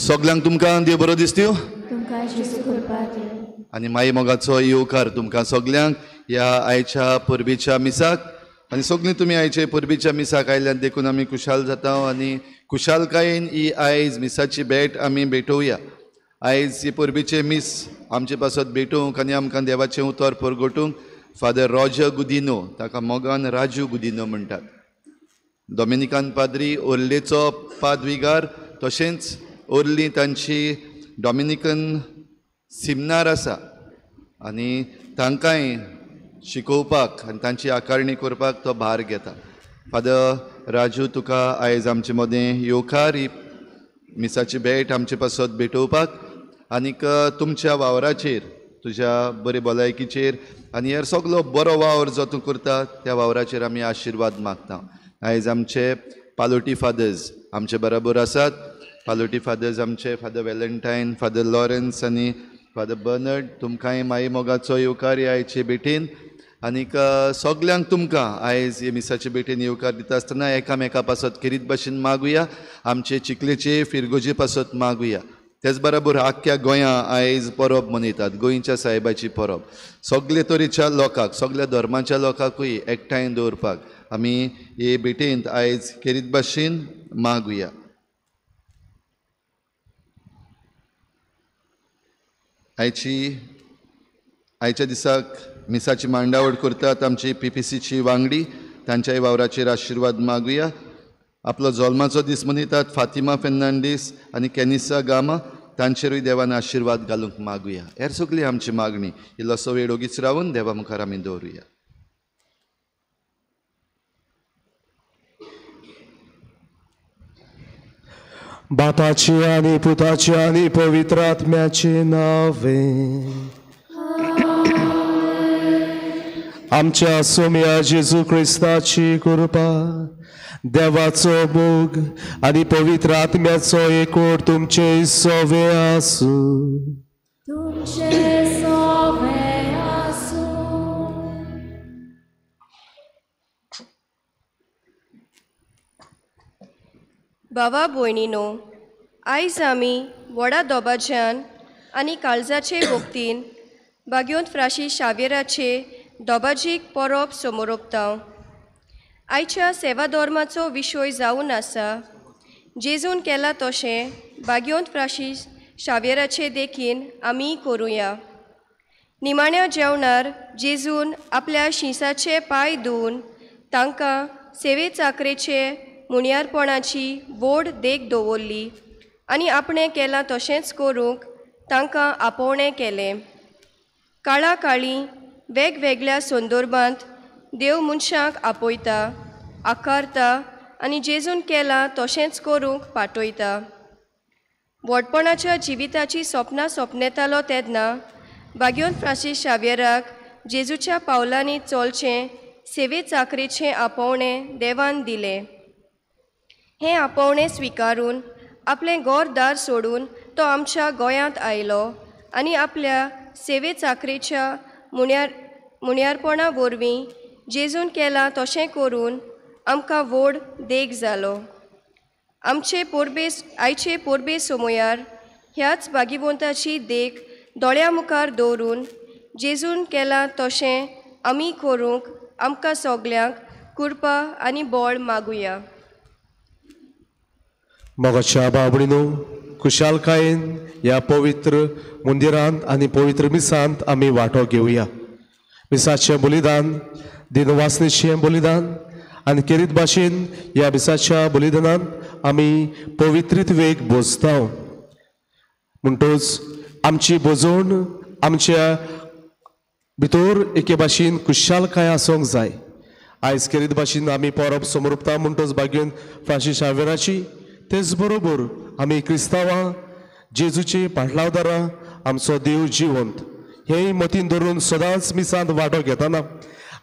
सगल्यांक तुमकां देव बरो दिसत्यो आनी माई मोगाचो येवकार तुमकां सगल्यांक ह्या आयच्या परबेच्या मिसाक. आनी सगळीं तुमी आयचे परबेच्या मिसाक आयल्यान देखून आमी खुशाल जाता आनी खुशालकायेन ही आयज मिसाची भेट आमी भेटोवया. आयज ही परबेचे मीस आमचे पासत भेटोवंक आनी आमकां देवाचें उतर परगटूंक फादर रॉजर गुदिनो, ताका मोगान राजू गुदिनो म्हणटात, डॉमिनिकान पाद्री, ओर्लेचो पादविगार, तशेंच ओर्ली तांची डॉमिनिकन सिमनार आसा आनी तांकांय शिकोवपाक आनी तांची आकारणी करपाक तो भार घेता. फादर राजू, तुका आयज आमचे मदें येवकार, ही मिसाची भेट आमचे पासत भेटोवपाक आनीक तुमच्या वावराचेर, तुज्या बरे भलायकीचेर आनी हेर सगलो बरो वावर जो तूं करता त्या वावराचेर आमी आशिर्वाद मागता. आयज आमचे पालोटी फादर्स आमचे बराबर आसात. पालोटी फादर्स आमचे फादर वेलेंटायन, फादर लॉरन्स आनी फादर बर्नर्ड, तुमकांय माई मोगाचो येवकार ह्या आयचे भेटेन. आनीक सगल्यांक तुमकां आयज हे मिसाचे भेटेन येवकार दिता आसतना एकामेका पासत खेरीत भाशेन मागुया, आमचे चिखलेचे फिरगोजे पासत मागुया. तेच बराबर आख्ख्या गोंया आयज परब मनयतात, गोंयच्या सायबाची परब. सगळे तरेच्या लोकांक, सगळ्या धर्माच्या लोकांकूय एकठांय दवरपाक आमी हे भेटेंत आयज खेरीत भाशेन मागुया. आयच्या दिसाक मिसाची मांडावळ करतात आमची पीपीसीची वांगडी, तांच्याय वावराचेर आशिर्वाद मागुया. आपलो जल्माचो दीस मनयतात फातिमा फेर्नांडीस आनी कॅनिसा गामा, तांचेरूय देवान आशिर्वाद घालूंक मागुया. हेर सगळी आमची मागणी इल्लोसो वेळ ओगीच रावन देवा मुखार आमी दवरुया. बापाचे आनी पुताचे आनी पवित्र आत्म्याचे नावे. आमच्या सोम्या जेजू क्रिस्ताची कृपा, देवाचो मोग आनी पवित्र आत्म्याचो एकवट तुमचे सोवे आसूं. तुमचे सोवे आसूं. बाबा भयणीनो, आयज आमी व्हडा दोबाज्यान आनी काळजाचे भक्तीन बाग्योंत फ्राशी शाव्येराचे दोबाजीक परब समोरोपता. आयच्या सेवा धर्माचो विशय जावन आसा जेजून केला तशें बाग्योंत फ्राशी शाव्येराचे देखीन आमी करुया. निमाण्या जेवणार जेजून आपल्या शिंसाचे पांय धुवन तांकां सेवे चाकरेचे मुणयारपणाची व्हड देख दवरली आनी आपणें केलां तशेंच करूंक तांकां आपोवणें केलें. काळा काळी वेगवेगळ्या संदर्भांत देव मनशांक आपयता, आकारता आनी जेजून केलां तशेंच करूंक पाठयता. व्हडपणाच्या जिविताची सपनां सपनेतालो तेन्ना बाग्योन फ्रांसीस शाव्येराक जेजूच्या पावलांनी चलचें सेवे चाकरेचें आपोवणें देवान दिलें. हें आपोवणें स्विकारून आपलें घरदार सोडून तो आमच्या गोंयांत आयलो आनी आपल्या सेवे चाकरेच्या मुण्यारपणा वरवीं जेजून केलां तशें करून आमकां व्हड देख जालो. आमचे पोरबे आयचे पोरबे समयार ह्याच भागीवंताची देख दोळ्या मुखार दवरून जेजून केलां तशें आमी करूंक आमकां सगल्यांक कृपा आनी बळ मागुया. मोगाच्या बाबडीनो, खुशालकायेन ह्या पवित्र मंदिरांत आनी पवित्र मिसांत आमी वांटो घेवया. मिसाचें बलिदान, दिनवासनेचें बलिदान आनी केरीत भाशेन ह्या मिसाच्या बलिदानांत आमी पवित्रीत वेग भोजता. म्हणटच आमची भोजवण आमच्या भितर एके भाशेन खुशालकाय आसूंक जाय. आयज केरीत भाशेन आमी परब समर्पता म्हणटच बागेन फ्रांसीस शावेराची, तेच बरोबर आमी क्रिस्तांवां जेजूची पाटलावदारां, आमचो देव जिवंत हेंय मतीन धरून सदांच मिसांत वांटो घेतना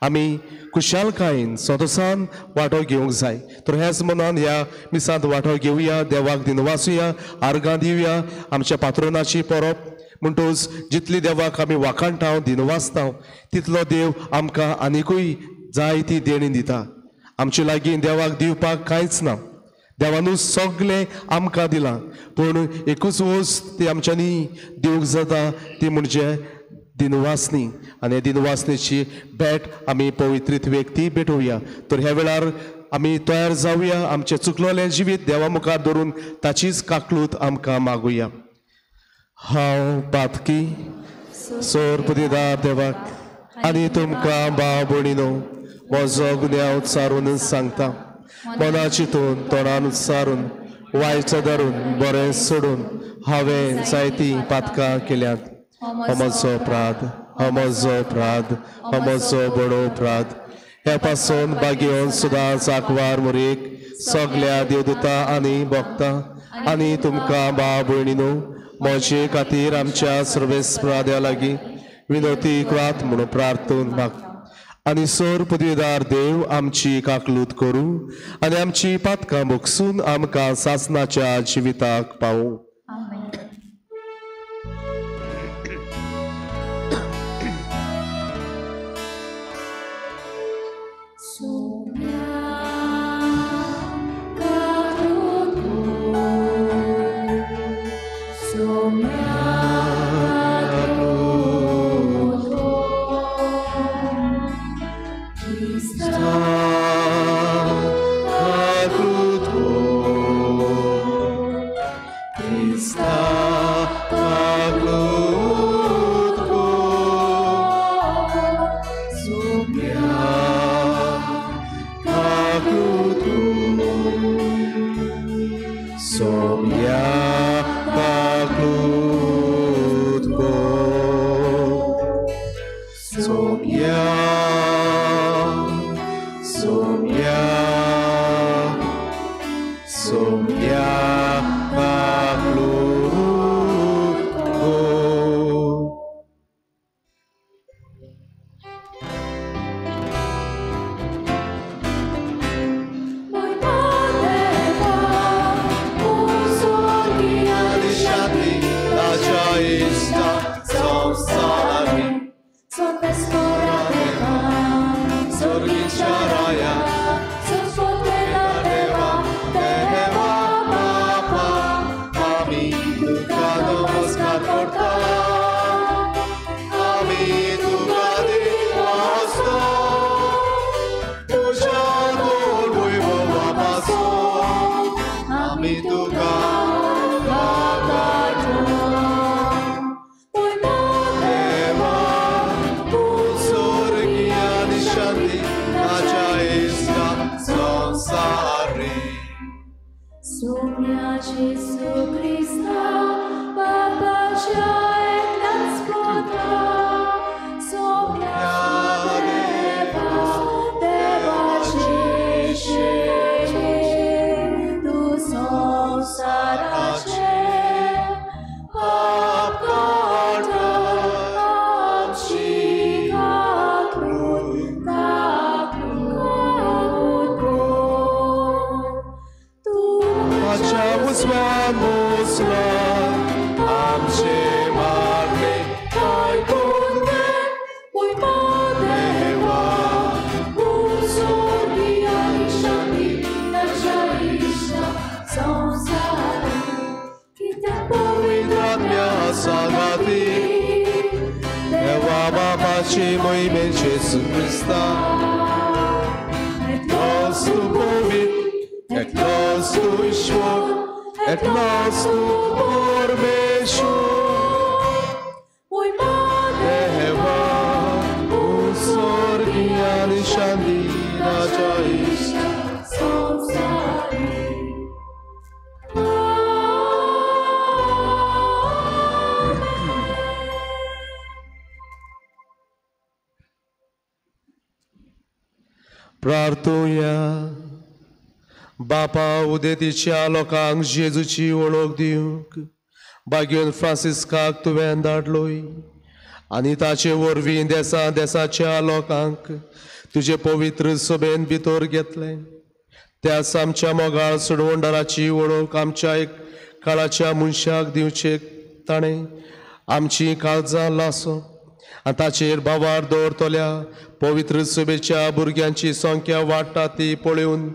आमी खुशालकायेन संतोसान वांटो घेवंक जाय. तर ह्याच मनान ह्या मिसांत वांटो घेवया, देवाक दिनवासुया, आर्गां दिवया. आमच्या पात्रोनाची परब म्हणटच जितली देवाक आमी वाखाणटा, दिनवासता, तितलो देव आमकां आनिकूय जाय ती देणी दिता. आमचे लागीं देवाक दिवपाक कांयच ना, देवानूच सगळें आमकां दिलां, पूण एकूच वस्त ती आमच्यांनी दिवंक जाता ती म्हणजे दिनवासनी. आनी दिनवासनेची भेट आमी पवित्रीत व्यक्ती भेटोवया. तर ह्या वेळार आमी तयार जावया, आमचें चुकलोलें जिवीत देवा मुखार धरून ताचीच काकलूत आमकां मागुया. हांव पातकी सोर पुदिदार देवाक आनी तुमकां भाव भयणीनो म्हजो गुन्यांव चारून सांगता. मना चिंतून, तोंडान सारून, वायट धरून, बरें सोडून हांवें जायतीं पातकां केल्यांत. हो म्हजो अपराध, हो म्हजो अपराध, हो म्हजो बडो अपराध. ह्या पासून बागेवन सुदां चाकवार मुरेक सगल्या देवदूता आनी भक्तां आनी तुमकां भाव भयणीनो म्हजे खातीर आमच्या सर्वेस्परा देवा लागीं विनवती करात म्हणून प्रार्थून मागता. आनी सोर पदवीदार देव आमची काकलूत करूं आनी आमची पातकां भोगसून आमकां सासनाच्या जिविताक पावूं. Somya kaklut ko. इश्टा संवसारी सोपेस्पोरा देवा स्वर्गीच्या राया सोपोतेला देवा देवा बापा आमी तुका नमस्कार करता आमी तुका दिवासो तुज्या गोड वैभवा पासून आमी तुका देवा तूं स्वर्गीय आनी शांती ताच्या इश्टा संवसारी सोम्या जेसू क्रिस्ता बापाच्या एकल्याच पुता सोम्या देवा देवाचे शेणे तूं संवसाराचे पाप काडटा आमची काकूत काकूत कर. तूं ताच्या उजव्यान बसला आमचे मागणे आयकून घे म्हयमा देवा तूं स्वर्गीय आनी शांती ताच्या इश्टा संवसारी कित्याक पवित्र आत्म्या सांगाती देवा बापाची मोहिमेन जेसू क्रिस्ता एकलोच तूं पवित्र एकलोच तूं ईश्वर एकलोच तूं परमेश्वर म्हयमा देवा तूं स्वर्गीय आनी शांती ताच्या इश्टा संवसारी. प्रार्थुया. बापा उदेतीच्या लोकांक जेजूची वळख दिवंक बागेवन फ्रांसिस्काक तुवें धाडलोय आनी ताचे वरवीं देसा देसाच्या लोकांक तुजे पवित्र सभेन भितर घेतलें. त्याच आमच्या मोगाळ सोडवणदाराची वळख आमच्या एक काळाच्या मनशाक दिवचे ताणें आमची काळजां लासो आनी ताचेर भावार दवरतल्या पवित्र सभेच्या भुरग्यांची संख्या वाडटा ती पळोवन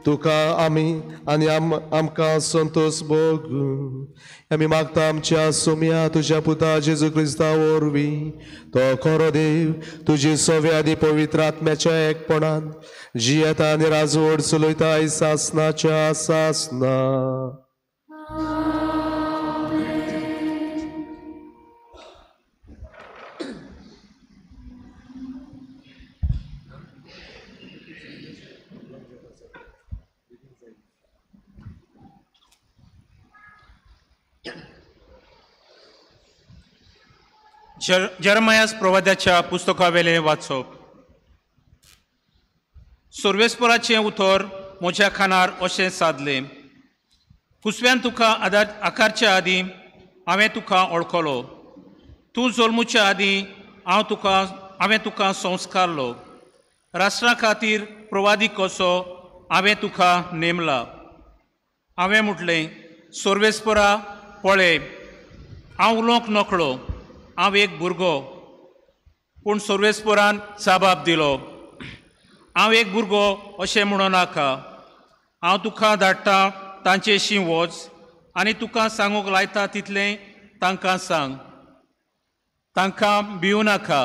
तुका आमी आनी आमकां संतोष भोगूं. आमी मागता आमच्या सोम्या तुज्या पुता जेजू क्रिस्ता वरवीं तो खरो देव तुजी सव्या आनी पवित्र आत्म्याच्या एकपणान जियेता आनी राजवट चलयता सासनाच्या सासना. जेरमायास प्रवाद्याच्या पुस्तकावेलें वाचप. सर्वेस्पराचें उतर म्हज्या खानार अशें सादलें, कुसव्यान तुका आकारच्या आदीं हांवें तुका वळखलो, तूं जल्मुच्या आदीं हांवें तुका संस्कारलो, राष्ट्रा खातीर प्रवादी कसो हांवें तुका नेमला. हांवें म्हटलें, सर्वेस्परा पळय, हांव उलोवंक नकळो, हांव एक भुरगो. पूण सर्वेस्परान जाबाब दिलो, हांव एक भुरगो अशें म्हणूं नाका, हांव तुका धाडटा तांचेशी वच आनी तुका सांगूंक लायता तितलें तांकां सांग. तांकां भिवूं नाका,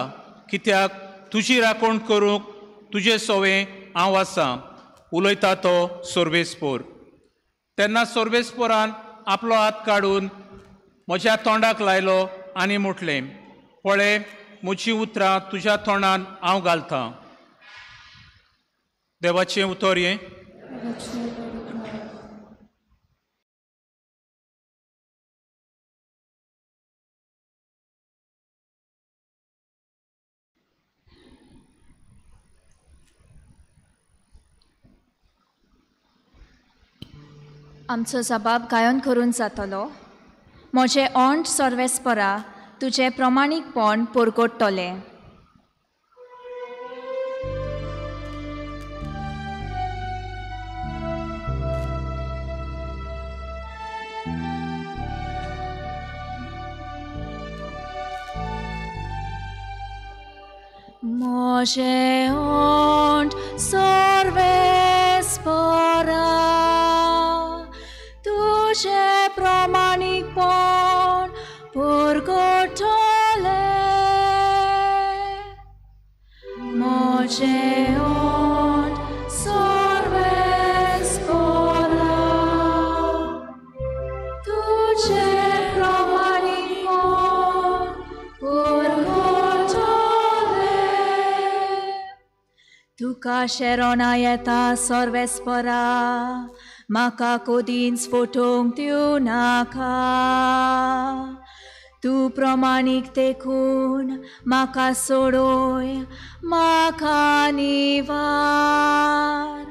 कित्याक तुजी राखण करूंक तुजे सवें हांव आसां, उलयता तो सर्वेस्पोर. तेन्ना सर्वेस्पोरान आपलो हात काडून म्हज्या तोंडाक लायलो आनी म्हटलें, पळय म्हजीं उतरां तुज्या तोंडान हांव घालतां. देवाचें उतर हें. आमचो जबाब गायन करून जातलो. म्हजें ओंठ सर्वेस्परा तुजें प्रमाणीकपण परगटतलें. म्हजें ओंठ सर्वेस्परा तुजें प्रमाणीकपण परगटलें. म्हजें ओंठ सर्वेस्परा तुजें प्रमाणीकपण परगटलें. तुका शरणा येता सर्वेस्परा, म्हाका कदींच फटोवंक दिवं नाका. तूं प्रमाणीक देखून म्हाका सोडय, म्हाका निवार.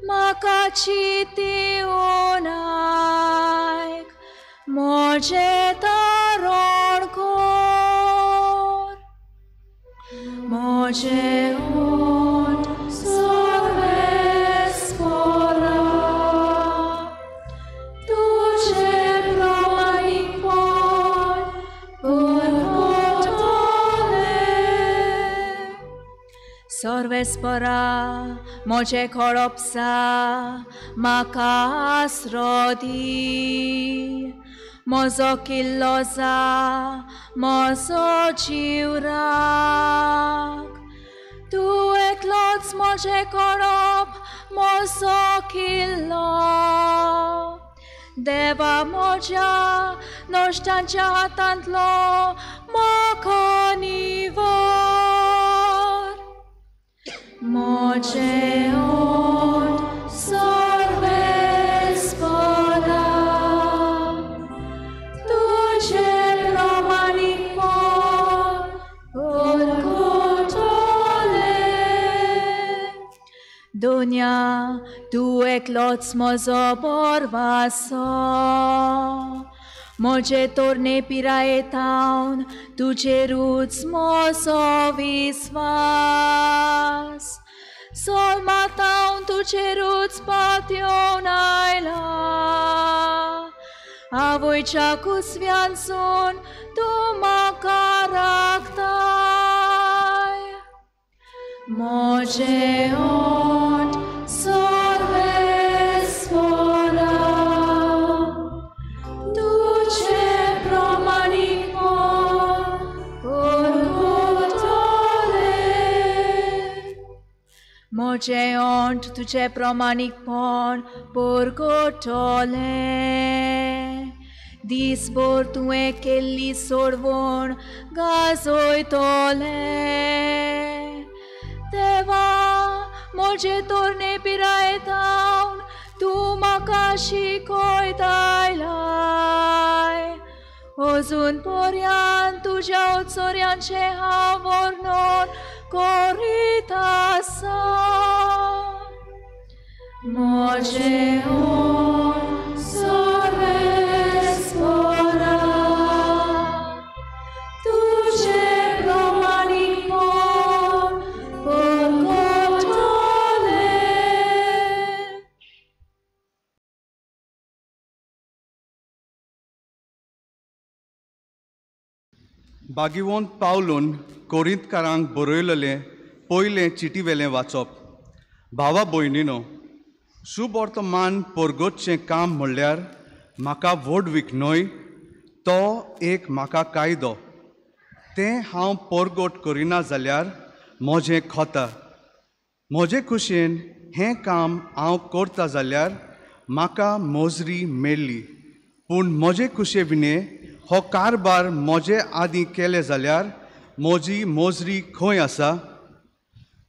म्हाका चिंतून आयक, म्हजें तारण कर. म्हजें ओंठ सर्वेस्परा तुजें प्रमाणीकपण परगटलें. सर्वेस्परा म्हजें खडपसा, म्हाका आसरो दी. म्हजो किल्लो जा, म्हजो जीव राख. तूं एकलोच म्हजें खडप, म्हजो किल्लो. देवा म्हज्या नश्टांच्या हातांतलो म्हाका निवार. म्हजें ओंठ सर्वेस्परा तुजें प्रमाणीकपण परगटलें. दोन्या तूं एकलोच म्हजो बरवासो. म्हजे तरणे पिराये थावन तुजेरूच म्हजो विस्वास. सोलमा थावन तुजेरूच पातयेवन आयला. आवयच्या कुसव्यानसून तूं म्हाका राखताय. म्हजें ओंठ सर्वेस्परा तुजें प्रमाणीकपण परगटलें. म्हजें ओंठ तुजें प्रमाणीकपण परगटलें. दीसभर तुवें केल्ली सोडवण गाजयतलें. देवा म्हजे तरणे पिराये थावन तूं म्हाका शिकयत आयलाय. अजून पर्यंत तुज्या उत्सर्यांचें हांव वर्णन करीत आसा. म्हजें ओंठ सर्वेस्परा तुजें प्रमाणीकपण परगटलें. बागिवोन पावलून कोरिंतकारांक बरयलेलें पयलें चिटीवेलें वाचप. भावा भयणीनो, सुवर्तमान परगटचें काम म्हणल्यार म्हाका व्हडवीक न्हय, तो एक म्हाका कायदो. तें हांव परगट करिना जाल्यार म्हजें खोता. म्हजे खुशयेन हें काम हांव करता जाल्यार म्हाका मोजरी मेळ्ळी, पूण म्हजे खुशये विणें हो कारबार म्हजे आदीं केले जाल्यार म्हजी मोजरी खंय आसा?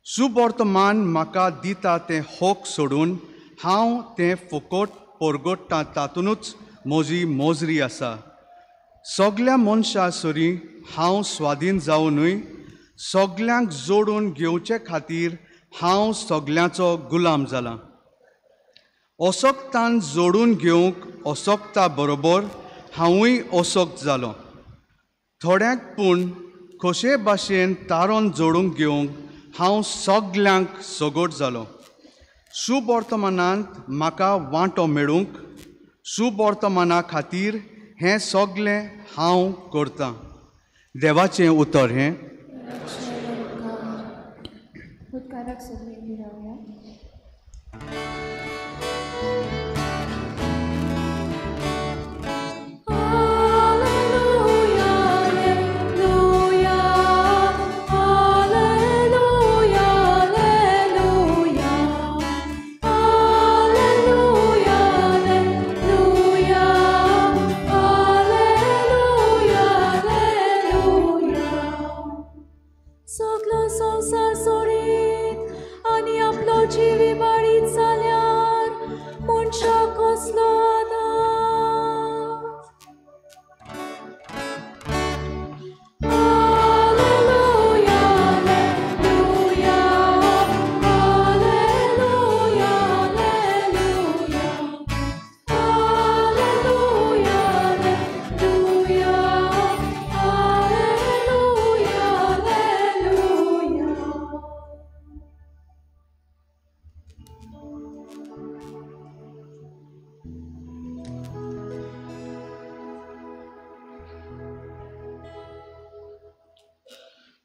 सुवर्तमान म्हाका दिता तें होक सोडून हांव तें फुकट परगट्टा, तातूंतच म्हजी मोजरी आसा. सगल्या मनशां सरीं हांव स्वाधीन जावनूय सगल्यांक जोडून घेवचे खातीर हांव सगल्यांचो गुलाम जालां. असक्तान जोडून घेवंक असक्ता बरोबर हांवूय असक्त जालो. थोड्यांक पूण खोशये भाशेन तारोन जोडूंक घेवंक हांव सगल्यांक सगट जालो. सुवर्तमानांत म्हाका वांटो मेळूंक सुवर्तमाना खातीर हें सगलें हांव करतां. देवाचें उतर हें. उदकाराक सगळीं उबी रावया.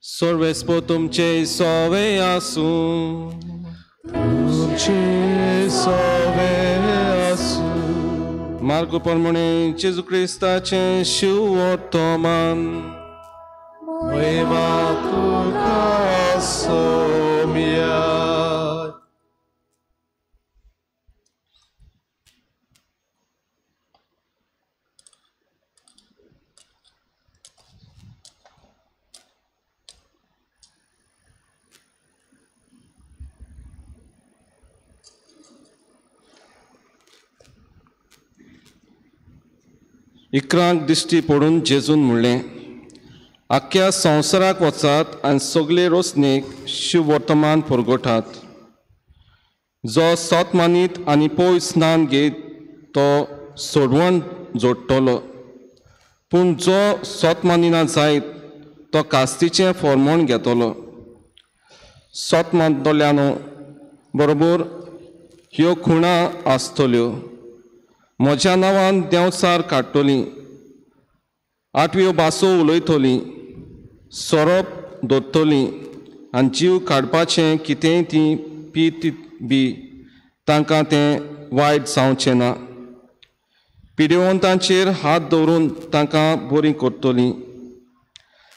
सर्वेस्पो तुमचे सोवे आसूं. तुमचे सोवे आसूं. मार्गो प्रमाणे जेजू क्रिस्ताचें शिववर्तमान. महिमा तुका सोम्या. इकरांक दिश्टी पडून जेजून म्हणलें, आख्ख्या संवसाराक वचात आनी सगळे रोसणेक शिववर्तमान पुरगोठात. जो सत मानीत आनी पयस स्नान घेत तो सोडवण जोडटलो, पूण जो सत मानिना जायत तो कास्तीचें फॉर्मोण घेतलो. सत मानतल्यानो बरोबर ह्यो खुणा आसतल्यो, म्हज्या नांवान देंवचार काडटलीं, आठव्यो भासो उलयतलीं, सोरोप दोत्तलीं आनी जीव काडपाचें कितेंय तीं पीत बी तांकां तें वायट जावचें ना. पिडेवंतांचेर हात दवरून तांकां बरीं करतलीं.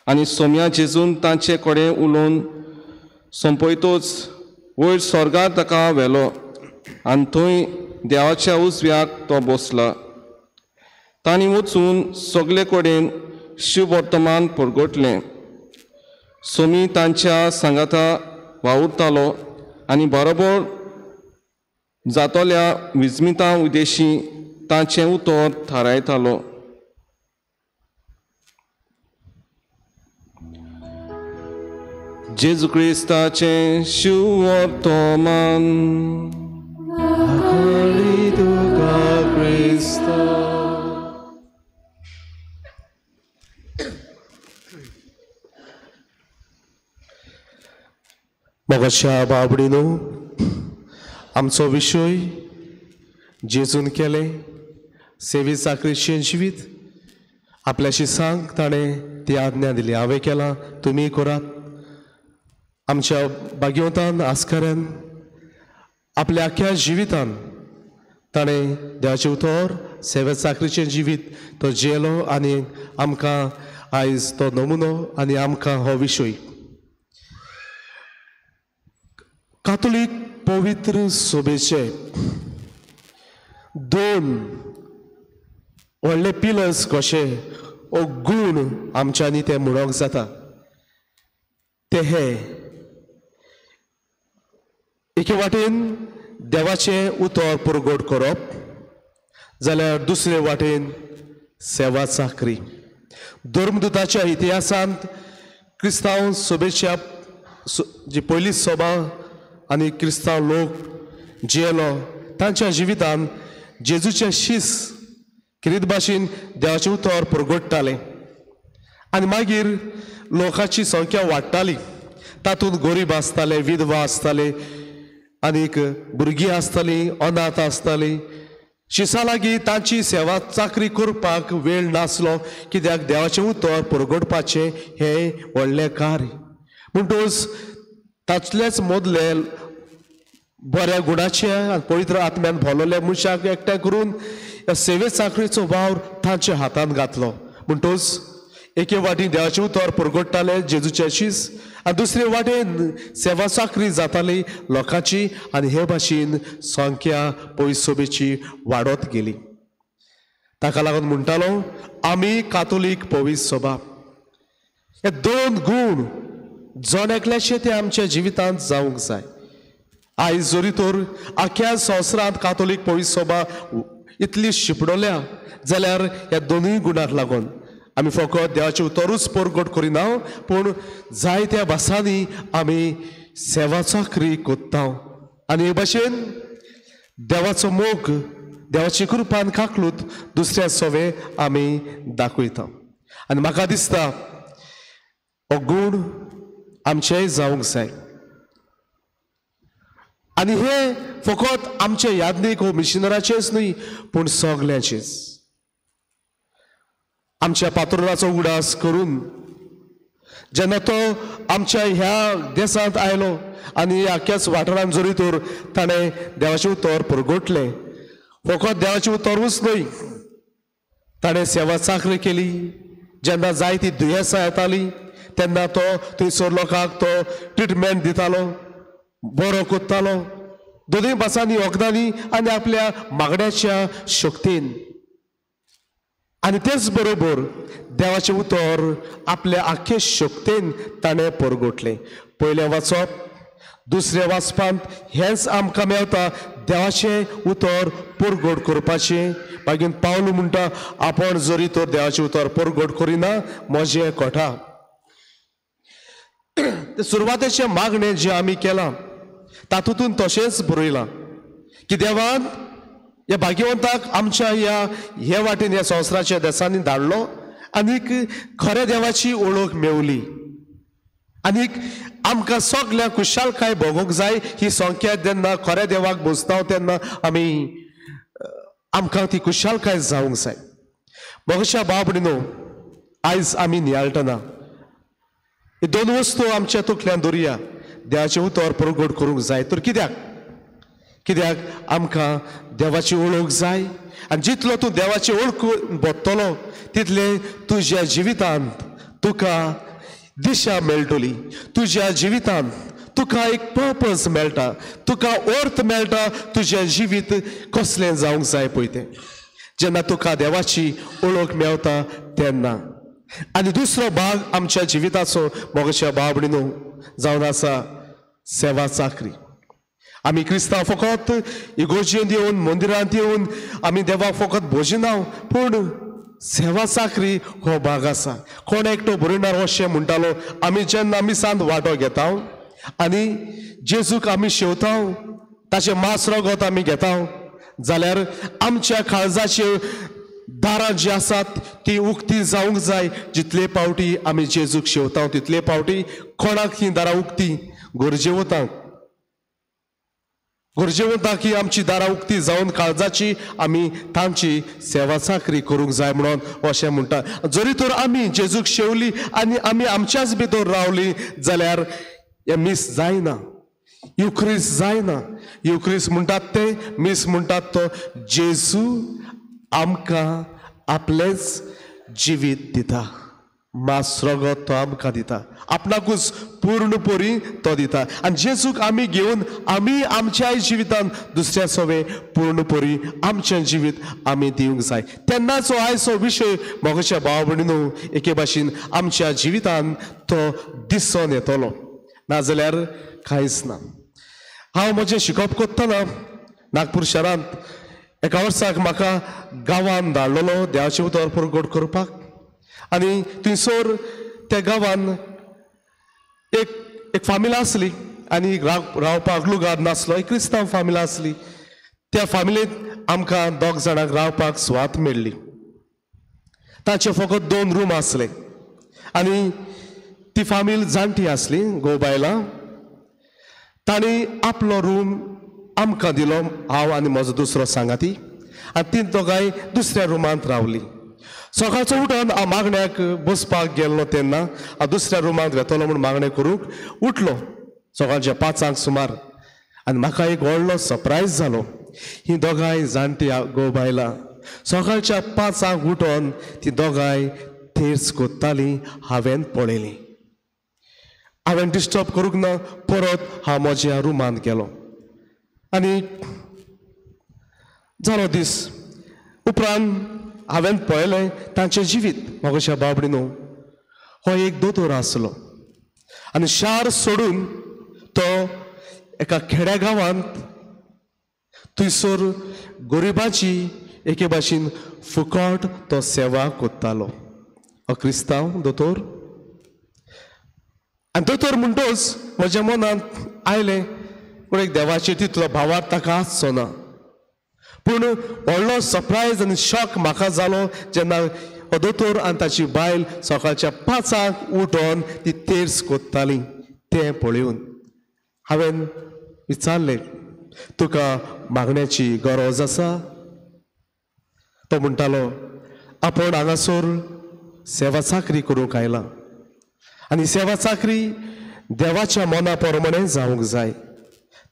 आनी सोम्या जेजून तांचे कडेन उलोवन सोंपयतोच वयर स्वर्गार ताका व्हेलो आनी थंय देवाच्या उजव्याक तो बसला. तांणी वचून सगळे कडेन शिववर्तमान परगटलें. सोमी तांच्या सांगाता वावुरतालो आनी बरोबर जातल्या विस्मिता उदेशी तांचें उतर थारायतालो. जेजू क्रिस्ताचें शिववर्तमान. मोगाच्या बाबडीनो, आमचो विशय जेजून केलें सेवी चाकरीचें जिवीत. आपल्याशी सांग ताणें ती आज्ञा दिली, हांवें केलां तुमी करात. आमच्या भाग्यवंतान आस्काऱ्यान आपल्या आख्या जिवितान ताणें देवाचें उतर सेवे चाकरीचें जिवीत तो जियेलो आनी आमकां आयज तो नमुनो आनी आमकां हो विशय. कातोलीक पवित्र सोबेचे दोन व्हडले पिलर्स कशे ओ गूण आमच्यांनी ते म्हणोंक जाता. ते हे एके वाटेन देवाचें उतर परगट करप, जाल्यार दुसरे वाटेन सेवा चाकरी. धर्मदूताच्या इतिहासांत क्रिस्तांव सभेच्या जी पयली सभा आनी क्रिस्तांव लोक जियेलो तांच्या जिवितान जेजूचें शीस किरीत भाशेन देवाचें उतर परगट्टालें आनी मागीर लोकांची संख्या वाडटाली. तातूंत गरीब आसताले, विधवा आसताले आनीक भुरगीं आसतालीं, अनाथ आसतालीं. शिसा लागीं तांची सेवा चाकरी करपाक वेळ नासलो, कित्याक देवाचें उतर परगटपाचें हें व्हडलें कार्य. म्हणटकच तातलेच मदले बऱ्या गुणाचे आनी पवित्र आत्म्यान भरलेले मनशाक एकठांय करून ह्या सेवे चाकरीचो वावर तांच्या हातांत घातलो. म्हणटूच एके वाटेन देवाचें उतर परगट्टाले जेजूचे शीस आनी दुसरे वाटेन सेवा चाकरी जाताली लोकांची आनी हे भाशेन संख्या पयसोबेची वाडत गेली. ताका लागून म्हणटालो आमी कातोलीक पवित्र सभा. हे दोन गूण जण एकल्याचे ते आमच्या जिवितांत जावंक जाय. आयज जरी तर आख्या संवसारांत कातोलीक पवित्र सभा इतली शिपडल्या जाल्यार ह्या दोनूय गुणाक लागून आमी फकत देवाचें उतरूच परगट करिना पूण जायत्या भासांनी आमी सेवा चाकरी कोत्ता आनी हे भाशेन देवाचो मोग देवाची कृपान काकलूत दुसऱ्या सोवे आमी दाखयता. आनी म्हाका दिसता हो गूण आमचेय जावंक जाय. आनी हे फकत आमचे यादनीक हो मिशनराचेच न्हय पूण सगल्यांचेच. आमच्या पात्रोनाचो उडास करून जेन्ना तो आमच्या ह्या देशांत आयलो आनी आख्याच वाठारांत जरी तर ताणें देवाचें उतर परगटलें, फकत देवाचें उतरूच न्हय ताणें सेवा चाकरी केली. जेन्ना जायती दुयेंसां येतालीं तेन्ना तो थंयसर लोकांक तो ट्रिटमेंट दितालो, बरो कोत्तालो दोनूय भासांनी वखदांनी आनी आपल्या मागण्याच्या शक्तीन. आनी तेच बरोबर देवाचें उतर आपल्या आख्खे शक्तीन ताणें परगटलें. पयलें वाचप दुसऱ्या वाचपांत हेंच आमकां मेळटा देवाचें उतर परगट करपाचें. मागीर पावलू म्हणटा आपूण जरी तर देवाचें उतर परगट करिना म्हजें कोठा. सुरवातेचें मागणें जें आमी केलां तातूंतून तशेंच बरयलां की देवान ह्या भाग्यवंताक आमच्या ह्या हे वाटेन ह्या संवसाराच्या देसांनी धाडलो आनीक खऱ्या देवाची ओळख मेवली आनीक आमकां सगळ्यांक खुशालकाय भोगूंक जाय. ही संख्या जेन्ना खऱ्या देवाक बसता तेन्ना आमी आमकां ती खुशालकाय जावंक जाय. मोगशा बाब न्हू आयज आमी नियाळटना ही दोन वस्तू आमच्या तकल्यान दवरुया. देवाचें उतर परगट करूंक जाय तर कित्याक कित्याक आमकां देवाची ओळख जाय. आनी जितलो तूं देवाची ओळख बदतलो तितलें तुज्या जिवितांत तुका दिशा मेळटली, तुज्या जिवितांत तुका एक पर्पज मेळटा, तुका अर्थ मेळटा तुजें जिवीत कसलें जावंक जाय पळय तें जेन्ना तुका देवाची ओळख मेळटा तेन्ना. आनी दुसरो भाग आमच्या जिविताचो मोगच्या बाबडी न्हू जावन आसा सेवा चाकरी. आमी क्रिस्तांव फकत इगोर्जेंत येवन मंदिरांत येवन आमी देवाक फकत भोजिना पूण सेवा चाकरी हो भाग आसा. कोण एकटो बरयणार अशें म्हणटालो आमी जेन्ना मिसांत वांटो घेता आनी जेजूक आमी शेवता ताचें मांस रगत आमी घेता जाल्यार आमच्या काळजाचे दारां जी आसात ती उक्ती जावंक जाय. जितले पावटी आमी जेजूक शेवता तितले पावटी कोणाक ही दारां उक्ती गरजेवतांक गरजेवता की आमची दारां उक्ती जावन काळजाची आमी तांची सेवा चाकरी करूंक जाय म्हणून अशें म्हणटा. जरी तर आमी जेजूक शेवली आनी आमी आमच्याच भितर रावली जाल्यार हें मीस जायना, युक्रीस जायना. युक्रीस म्हणटात ते मीस म्हणटात तो जेजू आमकां आपलेंच जिवीत दिता, मांस रगत तो आमकां दिता, आपणाकूच पूर्ण परी तो दिता. आनी जेजूक आमी घेवन आमी आमच्याय जिवितांत दुसऱ्या सवे पूर्ण परी आमचें जिवीत आमी दिवंक जाय. तेन्नाच हो आयचो विशय मोगाच्या भाव भयणी न्हू एके भाशेन आमच्या जिवितांत तो दिसून येतलो, नाजाल्यार कांयच ना. हांव म्हजें शिकप करतना नागपूर शारांत एका वर्साक म्हाका गांवान धाडलेलो देवाचें उतर परगट करपाक आनी थंयसर त्या गांवान एक एक फामिल आसली आनी रावपाक लुगार नासलो, एक क्रिस्तांव फामिल आसली. त्या फामिलींत आमकां दोग जाणांक रावपाक सुवात मेळ्ळी. ताचे फकत 2 रूम आसले आनी ती फामील जाणटी आसली, घोव बायलां. तांणी आपलो रूम आमकां दिलो, हांव आनी म्हजो दुसरो सांगाती, आनी ती दोगांय दुसऱ्या रुमांत रावली. सकाळचो उठोन हांव मागण्याक बसपाक गेल्लो तेन्ना हांव दुसऱ्या रुमांत वेतलो म्हूण मागणें करूंक उठलो. सकाळच्या 5 सुमार. आनी म्हाका एक व्हडलो सरप्रायज जालो. ही दोगांय जाणटी घोव बायलां सकाळच्या 5 उठोन ती दोगांय तेर्स कोत्तालीं हांवें पळयलीं. हांवें डिस्टर्ब करूंक ना. परत हांव म्हज्या रुमांत गेलो आनी जालो दीस. उपरांत हांवें पळयलें तांचें जिवीत. म्हज्या बाबडी न्हू, हो एक दोतोर आसलो आनी शार सोडून तो एका खेड्या गांवांत थंयसर गरिबाची एके भाशेन फुकट तो सेवा कोत्तालो. हो क्रिस्तांव दोतोर. आनी दोतोर म्हणटोच म्हज्या मनांत आयलें पूण एक देवाचेर तितलो भावार्थ ताका आसचो ना. पूण व्हडलो सरप्रायज आनी शॉक म्हाका जालो जेन्ना हो दोतोर आनी ताची बायल सकाळच्या 5 उठोन ती तेर्स कोत्ताली तें पळोवन हांवें विचारलें, तुका मागण्याची गरज आसा? तो म्हणटालो आपूण हांगासर सेवा चाकरी करूंक आयला आनी सेवा चाकरी देवाच्या मना प्रमाणे जावंक जाय,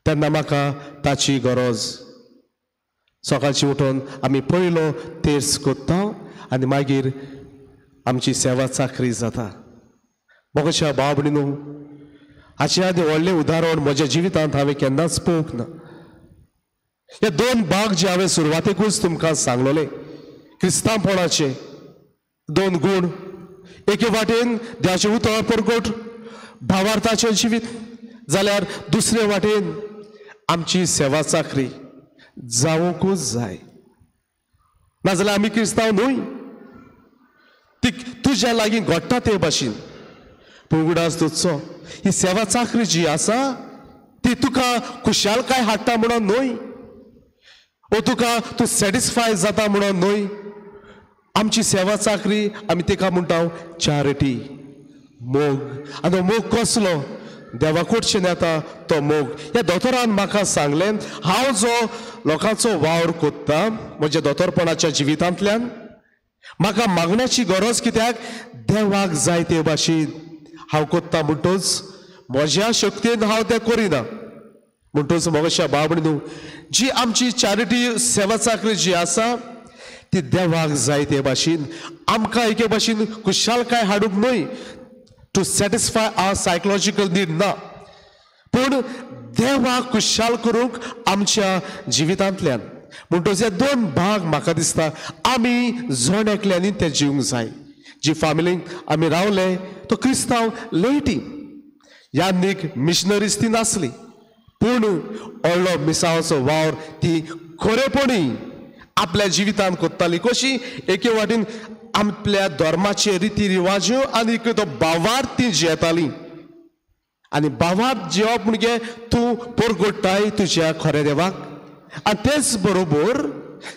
तेन्ना म्हाका ताची गरज. सकाळची उठोन आमी पयलो तेर्स कोत्ता आनी मागीर आमची सेवा चाकरी जाता. म्हज्या भाव भयणीनो, हाचे आदी व्हडलें उदाहरण म्हज्या जिवितांत हांवें केन्नाच पळोवंक ना. हे दोन भाग जे हांवें सुरवातेकूच तुमकां सांगलोले, क्रिस्तांवपणाचे दोन गूण, एके वाटेन देवाचें उतर परगट भावार्थाचें जिवीत, जाल्यार दुसरे वाटेन आमची सेवा चाकरी जावंकूच जाय. नाजाल्यार आमी क्रिस्तांव न्हय. ती तुज्या लागीं घडटा ते भाशेन. पूण उगडास दवरचो, ही सेवा चाकरी जी आसा ती तुका खुशालकाय हाडटा म्हणून न्हय, ओ तुका तूं सॅटिस्फाय जाता म्हणून न्हय. आमची सेवा चाकरी आमी तिका म्हणटा चॅरिटी, मोग. आनी मोग कसलो? देवा कडच्यान येता तो मोग. ह्या दोतोरान म्हाका सांगलें, हांव जो लोकांचो वावर कोत्ता म्हज्या दोतोरपणाच्या जिवितांतल्यान म्हाका मागण्याची गरज कित्याक? देवाक जाय ते भाशेन हांव कोत्ता म्हणटोच म्हज्या शक्तीन हांव तें करिना. म्हणटोच म्हज्या भाव न्हू, जी आमची चॅरिटी सेवा चाकरी जी आसा ती देवाक जाय ते भाशेन, आमकां एके भाशेन खुशालकाय हाडूंक न्हय, to satisfy our psychological need ना, पूण देवाक खुशाल करूंक आमच्या जिवितांतल्यान. म्हणटोच हे दोन भाग म्हाका दिसता आमी जण एकल्यांनी ते जिवंक जाय. जी फामिलींक आमी रावले तो क्रिस्तांव लेटी यादनीक मिशनरीज ती नासली, पूण व्हडलो मिसावाचो वावर ती खरेपणी आपल्या जिवितांत कोत्ताली. कशी? एके वाटेन आपल्या धर्माचे रिती रिवाज्यो आनी तो भावार्थ ती जियेताली. आनी भावार्थ जियेवप म्हणजे तूं परगोडटाय तुज्या खऱ्या देवाक, आनी तेच बरोबर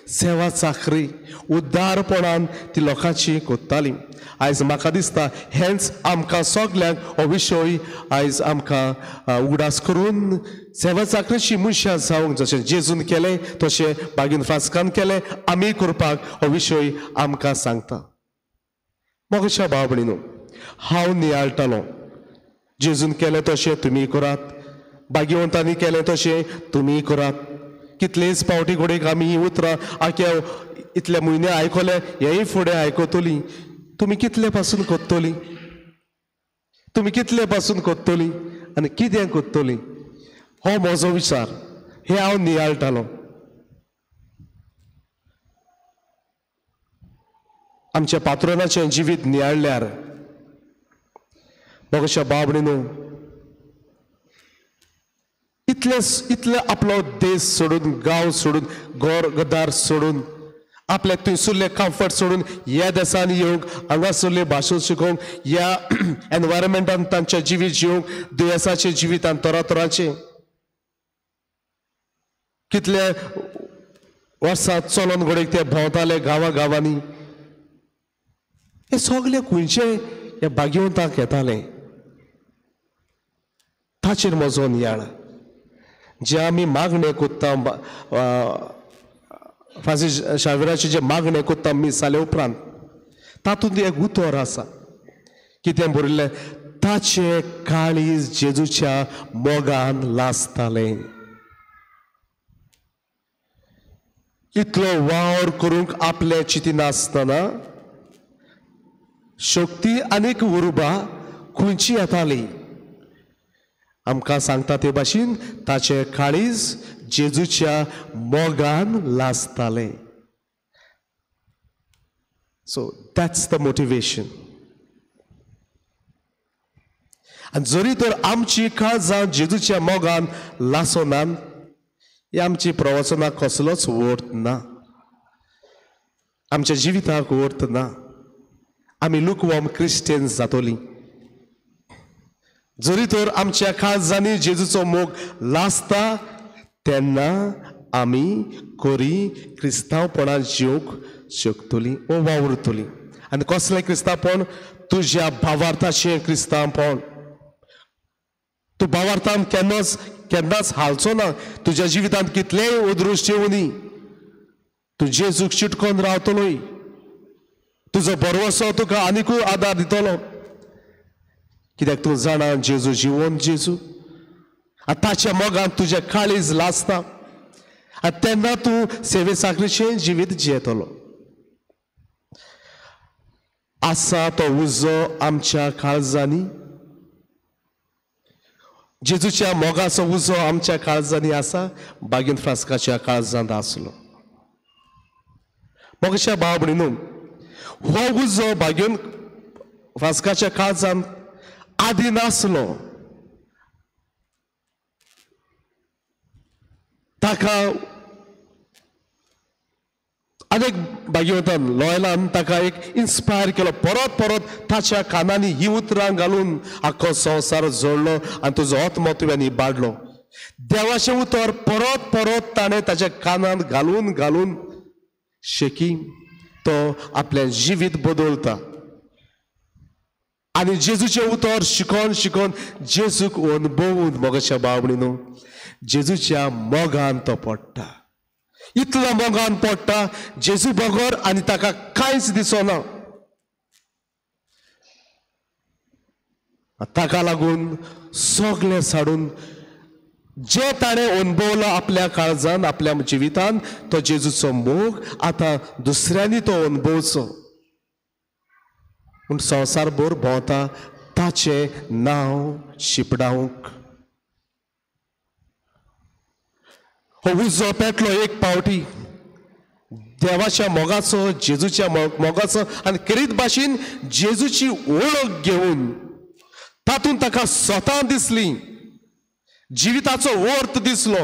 सेवा चाकरी उदारपणान ती लोकांची कोत्ताली. आयज म्हाका दिसता हेंच आमकां सगल्यांक हो विशय आयज आमकां उगडास करून सेवा चाकरीची मनशां जावंक, जशें जेजून केलें तशें बागीन फ्रांस्कान केलें, आमी करपाक हो विशय आमकां सांगता. म्हज्या भाव भयणीनो, हांव नियाळटालो, जेजून केलें तशें तुमी करात, भाग्यवंतांनी केलें तशें तुमी करात. कितलेच फावटी घोडेक आमी ही उतरां आख्या इतले म्हयने आयकले, हेय फुडें आयकतली. तुमी कितले पासून कोत्तली, तुमी कितले पासून कोत्तली आनी कितें कोत्तली, हो म्हजो विचार. हे हांव नियाळटालो. आमच्या पात्रोनाचें जिवीत नियाळल्यार म्हज्या भाव न्हू, इतले इतले आपलो देश सोडून, गांव सोडून, घर गदार सोडून, आपल्या थंयसरले कम्फर्ट सोडून ह्या देशांनी येवंक, हांगासरले भाशा शिकोवंक, ह्या एनवायरमेंटान तांचें जिवीत जिवंक, दुयेंसाचें जिवीत आनी तरातरांचें कितले वर्सां चलोन घडयेक ते भोंवताले गांवा गांवांनी. हे सगळे खंयचे ह्या भाग्यवंतांक येताले. ताचेर म्हजो नियाळ. जे आमी मागणें कोत्ता, फ्रांसीस शावेराचे जे मागणें कोत्ता मीस जाले उपरांत तातूंत एक उतर आसा, कितें बरयल्लें? ताचें काळीज जेजूच्या मोगान लासतालें. इतलो वावर करूंक आपले चिंतिनासतना शक्ती आनीक उर्बा खंयची येताली. आमकां सांगता ते भाशेन ताचें काळीज जेजूच्या मोगान लासतालें. So that's the motivation. आनी जरी तर आमची काळजां जेजूच्या मोगान लासोनान, ही आमची प्रवचनां कसलोच अर्थ ना, आमच्या जिविताक अर्थ ना. आमी लुकवॉर्म क्रिस्टियन्स जातोली. जरी तर आमच्या काळजांनी जेजूचो मोग लासता तेन्ना आमी खरी क्रिस्तांवपणान जिवंक शकतली ओ वावुरतली. आनी कसलें क्रिस्तांवपण? तुज्या भावार्थाचें क्रिस्तांवपण. तूं भावार्थान केन्नाच केन्नाच हालचो ना. तुज्या जिवितांत कितलेय अदृश्ट येवनी तूं जेजूक चिटकोन रावतलोय. तुजो भरवसो तुका आनिकूय आदार दितलो, कित्याक तूं जाणा जेजू जिवन जेजू आनी ताच्या मोगान तुजें काळीज लासता आनी तेन्ना तूं सेवे साकरीचें जिवीत जियेतलो. आसा तो उजो आमच्या काळजांनी, जेजूच्या मोगाचो उजो आमच्या काळजांनी आसा, बागीन फ्रास्काच्या काळजांत आसलो. मोगाच्या भाव भयणीनो, हो उजो बागीन फ्रास्काच्या काळजांत आदी नासलो. ताका अनेक भाग्यवंतान लॉयलान ताका एक इन्स्पायर केलो. परत परत ताच्या कानांनी ही उतरां घालून आख्खो संवसार जोडलो आनी तुजो आत्मो तुवें इबाडलो. देवाचें उतर परत परत ताणें ताच्या कानांत घालून घालून शेकी तो आपलें जिवीत बदलता आनी जेजूचें उतर शिकोन शिकोन जेजूक अणभवून मोगाच्या भाव भयणीनो जेजूच्या मोगान तो पडटा. इतलो मोगान पडटा जेजू बगर आनी ताका कांयच दिसना. ताका लागून सगळें साडून जे ताणें अणभवलो आपल्या काळजान आपल्या जिवितान तो जेजूचो मोग आतां दुसऱ्यांनी तो अणभवचो पूण संवसारभर भोंवता ताचें नांव शिपडावंक. हो उजो पेटलो एक पावटी देवाच्या मोगाचो, जेजूच्या मोगाचो आनी करीत भाशेन जेजूची वळख घेवन तातूंत ताका स्वता दिसली, जिविताचो अर्थ दिसलो.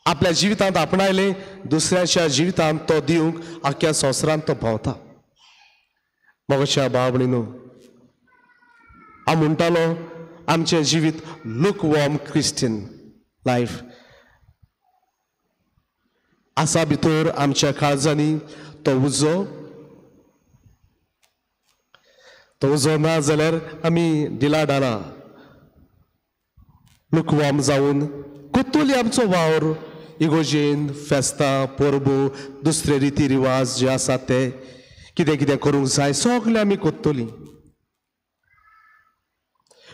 आपल्या जिवितांत आपणायले दुसऱ्याच्या जिवितांत तो दिवंक आख्या संवसारांत तो भोंवता. मोगाच्या भाव भयणीनो, हांव म्हणटालो आमचें जिवीत लुकवॉर्म क्रिस्टियन लायफ आसा. भितर आमच्या काळजांनी तो उजो, तो उजो ना जाल्यार आमी दिला डाला लुकवॉर्म जावन कोत्तोली आमचो वावर इगोजेन फेस्तां परबो दुसरे रिती रिवाज जे आसा ते कितें कितें करूंक जाय सगळें आमी कोत्तोली.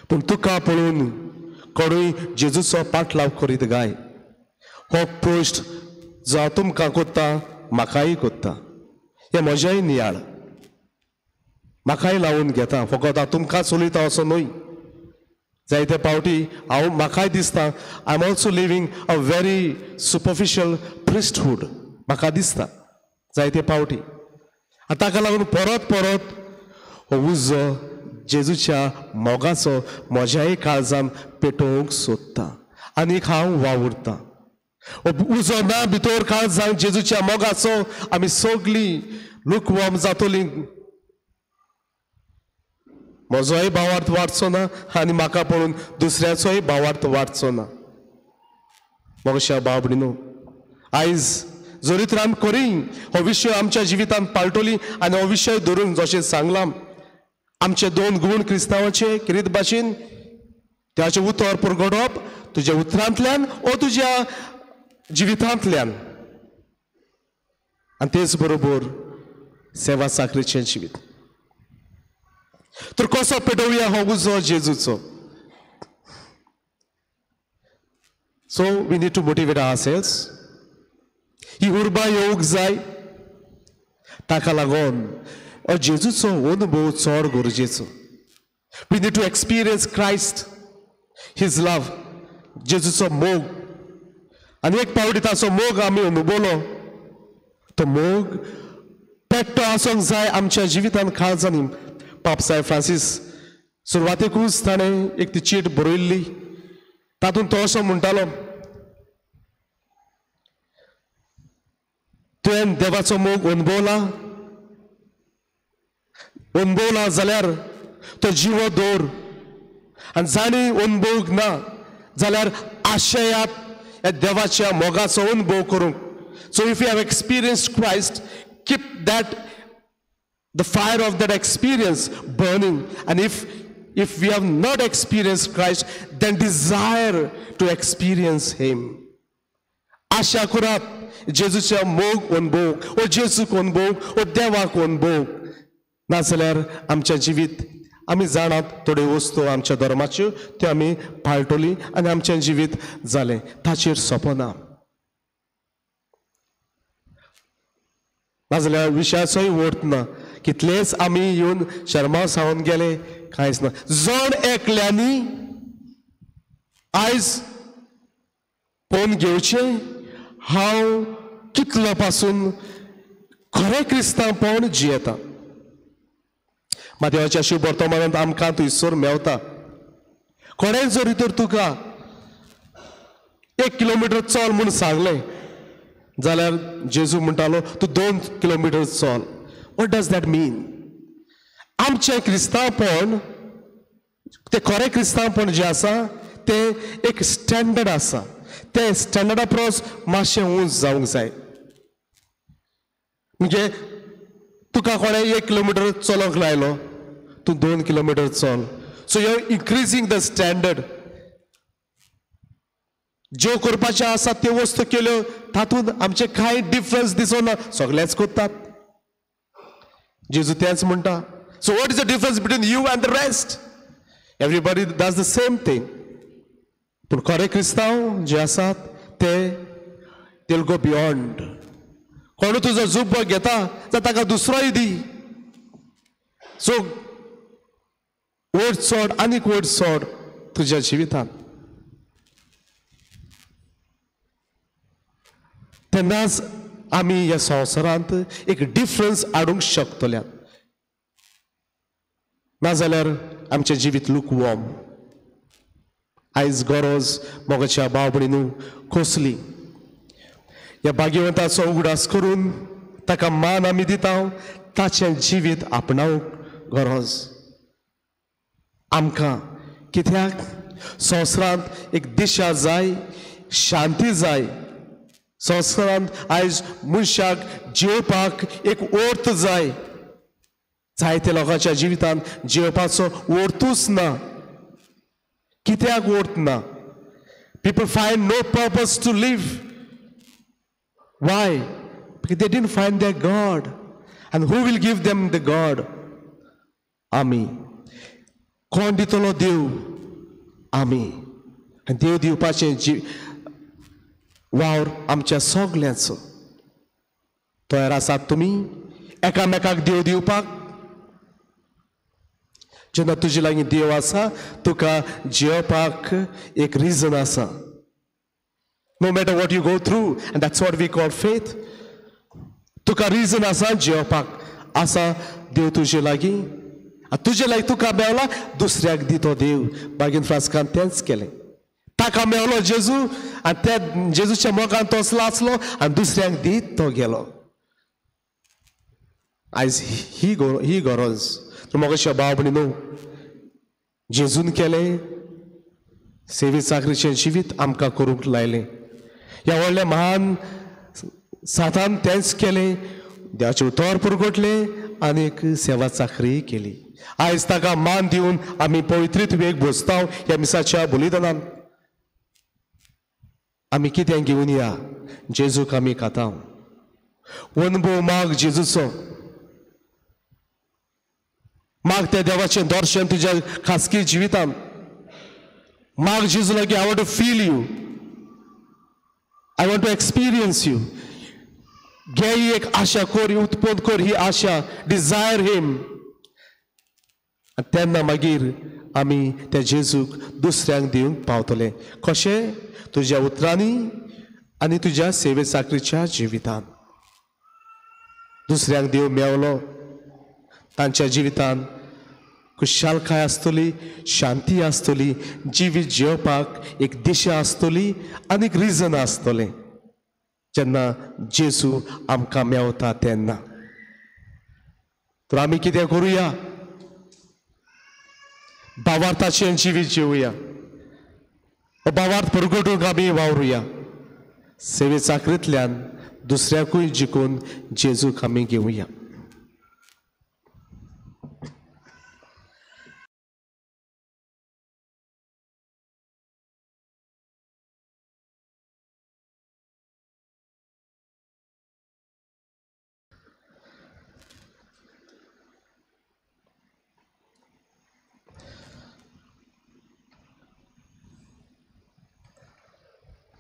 पूण तुका पळोवन कोणूय जेजूचो पाटलाव करीत गाय हो प्रश्न जो हांव तुमकां कोत्ता म्हाकाय कोत्ता, हें म्हजेंय नियाळ म्हाकाय लावन घेता. फकत हांव तुमकां उलयता असो न्हय, जायते पावटी हांव म्हाकाय दिसता I am also living a very superficial priesthood म्हाका दिसता जायते पावटी. आनी ताका लागून परत परत हो उजो जेजूच्या मोगाचो म्हज्याय काळजान पेटोवंक सोदता आनीक हांव वावुरतां. उजो ना भितर काळजान जेजूच्या मोगाचो आमी सगळीं लुकवॉर्म जातोली. म्हजोय भावार्थ वाडचो ना आनी म्हाका पळोवन दुसऱ्याचोय भावार्थ वाडचो ना. मोगाच्या भाव भयणीनो, आयज जरी तर आमी करी हो विशय आमच्या जिवितांत पालटोली आनी हो विशय धरून जशें सांगलां आमचे दोन गूण क्रिस्तांवाचे किरीत भाशेन त्याचें उतर परगटप तुज्या उतरांतल्यान ओ तुज्या जिवितांतल्यान आनी तेच बरोबर सेवा साकरीचें जिवीत. तर कसो पेटोवया हो उजो जेजूचो? So we need to motivate ourselves. ही उर्बा येवंक जाय. ताका लागून जेजूचो अनुभव चड गरजेचो. We need to experience Christ, his love, जेजूचो मोग. आनी एक पावटी ताचो मोग आमी अनुभवलो, तो मोग पेट्टो आसूंक जाय आमच्या जिवितांत काळजांनी. पाप साहेब फ्रांसीस सुरवातेकूच ताणें एक ती चीट बरयल्ली, तातूंत तो असो म्हणटालो, तुवें देवाचो मोग अनुभवला, अनुभवला जाल्यार तो जिवो दवर, आनी जाणी अनुभवूंक ना जाल्यार आशयात ह्या देवाच्या मोगाचो अनुभव करूंक. So if you have experienced Christ, keep that, the fire of that experience burning. And if we have not experienced Christ, then desire to experience him. आशा करात जेजूच्या मोग अनुभव, ओ जेजूक अनुभव, ओ देवाक अनुभव. नाजाल्यार आमच्या जिवीत आमी जाणात थोड्यो वस्तू आमच्या धर्माच्यो त्यो आमी पाळटली आनी आमचें जिवीत जालें, ताचेर सोंपना. नाजाल्यार विशयाचोय अर्थ ना. कितलेच आमी येवन शर्मा सावन गेले, कांयच ना. जण एकल्यांनी आयज पळोवन घेवचें, हांव कितलो पासून खरें क्रिस्तांवपण जियेता. मादेवाच्या शुभ वर्तमानांत आमकां थंयसर मेवता. कोणें जरी तर तुका 1 किलोमिटर चल म्हूण सांगलें जाल्यार जेजू म्हणटालो तूं 2 किलोमिटर चल. What does that mean? आमचें क्रिस्तांवपण, तें खरें क्रिस्तांवपण जें आसा तें एक स्टँडर्ड आसा. तें स्टँडर्डा परस मातशें उंच जावंक जाय. म्हणजे तुका कोणें 1 किलोमिटर चलोंक लायलो, तूं 2 किलोमिटर चल. So you are increasing the standard. ज्यो करपाच्यो आसा त्यो वस्तू केल्यो, तातूंत आमचें कांय डिफरन्स दिसना, सगळेच करतात. जेजू तेंच म्हणटा. So what is the difference between you and the rest? Everybody does the same thing. पूण खरे क्रिस्तांव जे आसात ते they go beyond. कोणू तुजो जुब्बो घेता जाल्यार ताका दुसरोय दी. सो वयर चड आनीक वयर चड तुज्या जिवितांत. तेन्नाच आमी ह्या संवसारांत एक डिफरन्स हाडूंक शकतले. नाजाल्यार आमचें जिवीत लुकवॉर्म. आयज गरज मोगाच्या भाव भयणीनू कसली? ह्या भाग्यवंताचो उगडास करून ताका मान आमी दिता, ताचें जिवीत आपणावंक गरज आमकां. कित्याक संवसारांत एक दिशा जाय, शांती जाय. संवसारांत आयज मनशाक जिवपाक एक अर्थ जाय. जायते लोकांच्या जिवितांत जिवपाचो अर्थूच ना. कित्याक अर्थ ना? People find no purpose to live. Why? Because they didn't find their God. And who will give them the God? आमी. कोण दितलो देव? आमी. आनी देव दिवपाचें वावर आमच्या सगल्यांचो. तयार आसात तुमी एकामेकाक देव दिवपाक? जेन्ना तुजे लागीं देव आसा, तुका जियेवपाक एक रिजन आसा. No matter what you go through, and that's what we call faith. तुका रिजन आसा जियेवपाक, आसा देव तुजे लागीं. तुजे लागीं तुका मेवला, दुसऱ्याक दितो देव. बागीन फ्रांस्कान तेंच केलें. ताका मेवलो जेजू आनी त्या जेजूच्या मोगान तो लाचलो आनी दुसऱ्यांक दीत तो गेलो. आयज ही गरज. तर मोगाच्या भाव भयणीनू, जेजून केलें सेवे चाकरीचें जिवीत आमकां करूंक लायलें. ह्या व्हडल्या महान सातान तेंच केलें, देवाचें उतर पुरगटलें आनी एक सेवा चाकरी केली. आयज ताका मान दिवन आमी पवित्रीत वेग भोजता ह्या मिसाच्या बलिदानान. आमी कितें घेवन या? जेजूक आमी खाता. अनुभव माग जेजूचो. माग त्या देवाचें दर्शन तुज्या खासगी जिवितान. माग जेजू लागीं, I want to feel you, I want to experience you. घे ही एक आशा कर, उत्पन्न कर ही आशा, डिजायर हिम. तेन्ना मागीर आमी त्या जेजूक दुसऱ्यांक दिवंक पावतले. कशें? तुज्या उतरांनी आनी तुज्या सेवे चाकरीच्या जिवितान. दुसऱ्यांक देव मेवलो, तांच्या जिवितान खुशालकाय आसतली, शांती आसतली, जिवीत जियोवपाक एक दिशा आसतली आनी एक रिजन आसतलें जेन्ना जेजू आमकां मेवता तेन्ना. तर आमी कितें करुया? भावार्थाचें जिवीत जिवया, भावार्थ परगटूंक आमी वावरुया. सेवे चाकरींतल्यान दुसऱ्याकूय जिखून जेजूक आमी घेवया.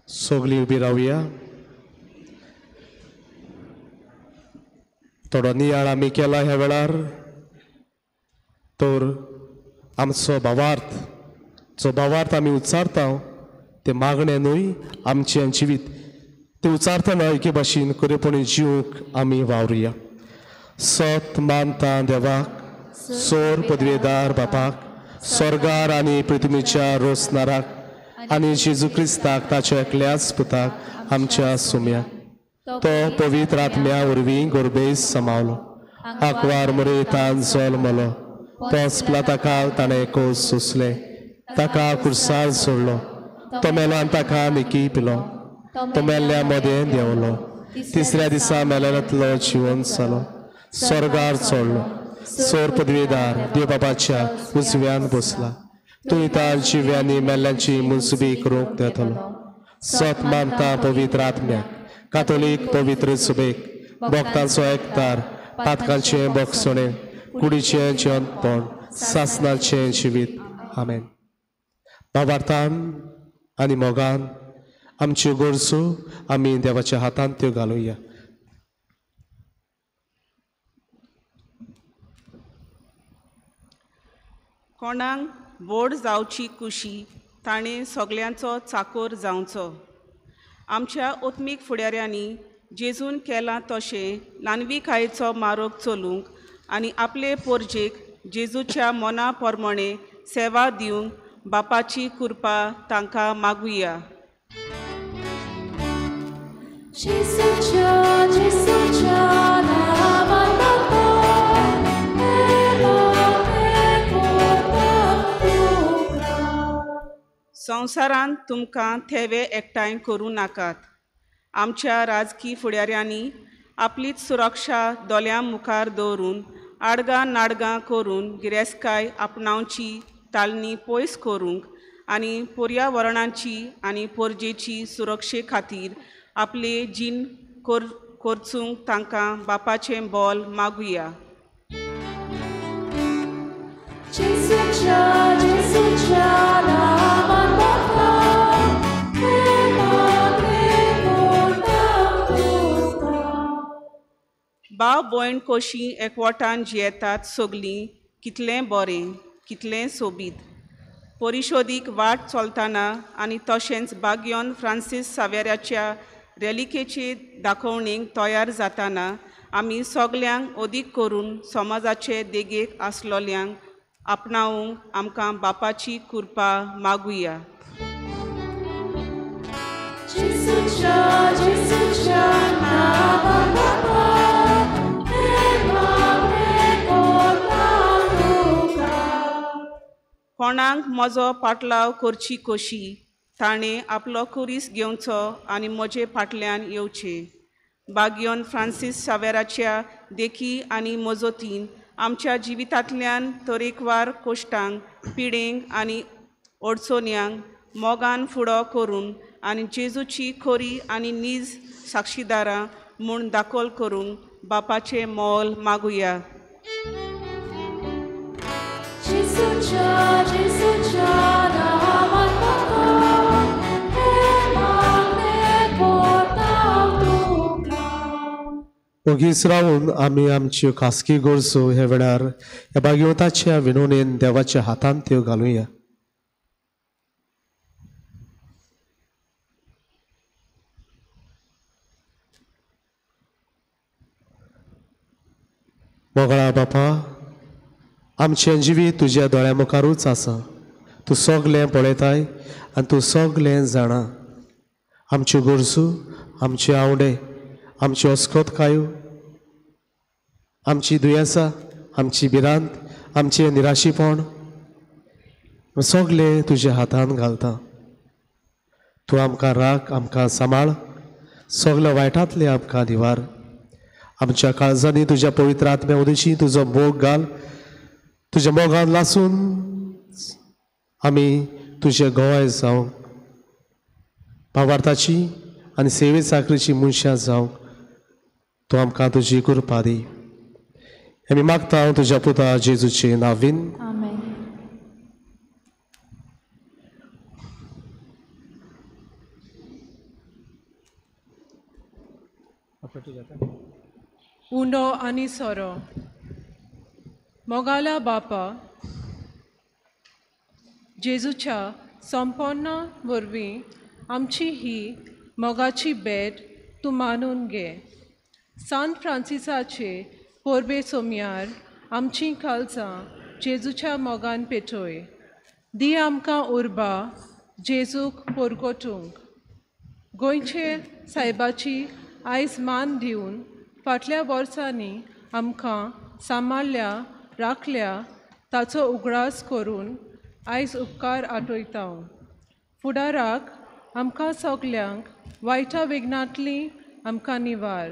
सगळीं उबी रावया. थोडो नियाळ आमी केला ह्या वेळार. तर आमचो भावार्थ, जो भावार्थ आमी उच्चारता तें मागणें न्हय, आमचें जिवीत तें उच्चारतना एके भाशेन खरेपणी जिवंक आमी वावरुया. सत मानता देवाक, सोर पदवेदार बापाक, स्वर्गार आनी पृथ्वीच्या रोसनाराक आनी जेजू क्रिस्ताक ताच्या एकल्याच पुताक आमच्या सुम्याक, तो पवित्र आत्म्या वरवीं गोरबेस समावलो, आंकवार मुरेतान जल्मलो, तोच प्लाताकाक ताणें कोस सोंसले, ताका कुर्सार सोडलो, तो मेलो आनी ताका निकी पिलो, तो मेल्ल्या मदें देंवलो, तिसऱ्या दिसा मेल्यांतलो जिवन जालो, स्वर्गार चडलो, सोर पदवेदार देव बाबाच्या उजव्यान बसला, तूं जिव्यांनी मेल्ल्यांची मुन्सुबी करूंक देतलो. सत मानता पवित्र आत्म्याक, कातोलीक पवित्र सुबेक, भक्तांचो एकतार, पातकांचें बोगसणें, कुडीचें जिवंतपण, सासनाचें जिवीत. आमेन. भावार्थान आनी मोगान आमच्यो गरजो आमी देवाच्या हातांत त्यो घालुया. कोणाक व्हड जावची कुशी ताणें सगल्यांचो चाकोर जावचो. आमच्या आत्मीक फुडाऱ्यांनी जेजून केलां तशें ल्हानविकायेचो मार्ग चलूंक आनी आपले पोरजेक जेजूच्या मना प्रमाणें सेवा दिवंक बापाची कृपा तांकां मागुया. संवसारांत तुमकां थेवे एकठांय करूं नाकात. आमच्या राजकी फुडाऱ्यांनी आपलीच सुरक्षा दोळ्यां मुखार दवरून आडगां नाडगां करून गिरेस्तकाय आपणावची तालनी पयस करूंक आनी पर्यावरणाची आनी पोरजेची सुरक्षे खातीर आपले जीण करचूंक तांकां बापाचें बोल मागुया. भाव भयण कशीं एकवटान जियेतात सगलीं, कितलें बरें, कितलें सोबीत. परिशोदीक वाट चलतना आनी तशेंच बाग्योन फ्रांसीस सावेराच्या रेलिकेचे दाखोवणेक तयार जातना आमी सगल्यांक अदीक करून समाजाचे देगेक आसलोल्यांक आपणावंक आमकां बापाची कृपा मागुया. कोणाक म्हजो पाटलाव करची कशी ताणें आपलो कुरीस घेवचो आनी म्हजे फाटल्यान येवचें. बाग्योन फ्रांसीस सावेराच्या देखी आनी मजतीन आमच्या जिवितांतल्यान तरेकवार कोश्टांक, पिडेंक आनी अडचण्यांक मोगान फुडो करून आनी जेजूची खोरी आनी नीज साक्षीदारां म्हूण दाखल करूंक बापाचें मोल मागुया. जेजूच्या जेजूच्या नामान बापा हें मागणें कोरता हांव तुका. ओगीच रावून आमी आमच्यो खासगी गरजो ह्या वेळार ह्या भाग्यवताच्या विनवणेन देवाच्या हातांत त्यो घालुया. मोगळा बापा, आमचें जिवीत तुज्या दोळ्या मुखारूच आसा. तूं सगलें पळयताय आनी तूं सगलें जाणा. आमच्यो गरजो, आमचे आवडे, आमची अस्कतकायो, आमची दुयेंसां, आमची भिरांत, आमचें निराशीपण सगलें तुज्या हातान घालता. तूं आमकां राख, आमकां सांबाळ, सगल्या वायटांतलें आमकां दिवार. आमच्या काळजांनी तुज्या पवित्र आत्म्या उदेशी तुजो मोग घाल. तुज्या मोगान लासून आमी तुजे गोवाय जावंक, भावार्थाची आनी सेवे चाकरीची मनशां जावंक तूं आमकां तुजी कृपा दी. आमी मागता हांव तुज्या पुता जेजूचे नांवीन. आमेन. उंडो आनी सोरो. मोगाला बापा, जेजूच्या संपन्न वरवीं आमची ही मोगाची भेट तूं मानून घे. सान फ्रांसिसाचे परबे सोमयार आमचीं काळजां जेजूच्या मोगान पेटय. दी आमकां उर्बा जेजूक परगटूंक. गोंयचे सायबाची आयज मान दिवन फाटल्या वर्सांनी आमकां सांबाळ्ळ्या, राखल्या ताचो उगडास करून आयज उपकार आठयता. फुडाराक आमकां सगल्यांक वायटा विघ्नांतली आमकां निवार.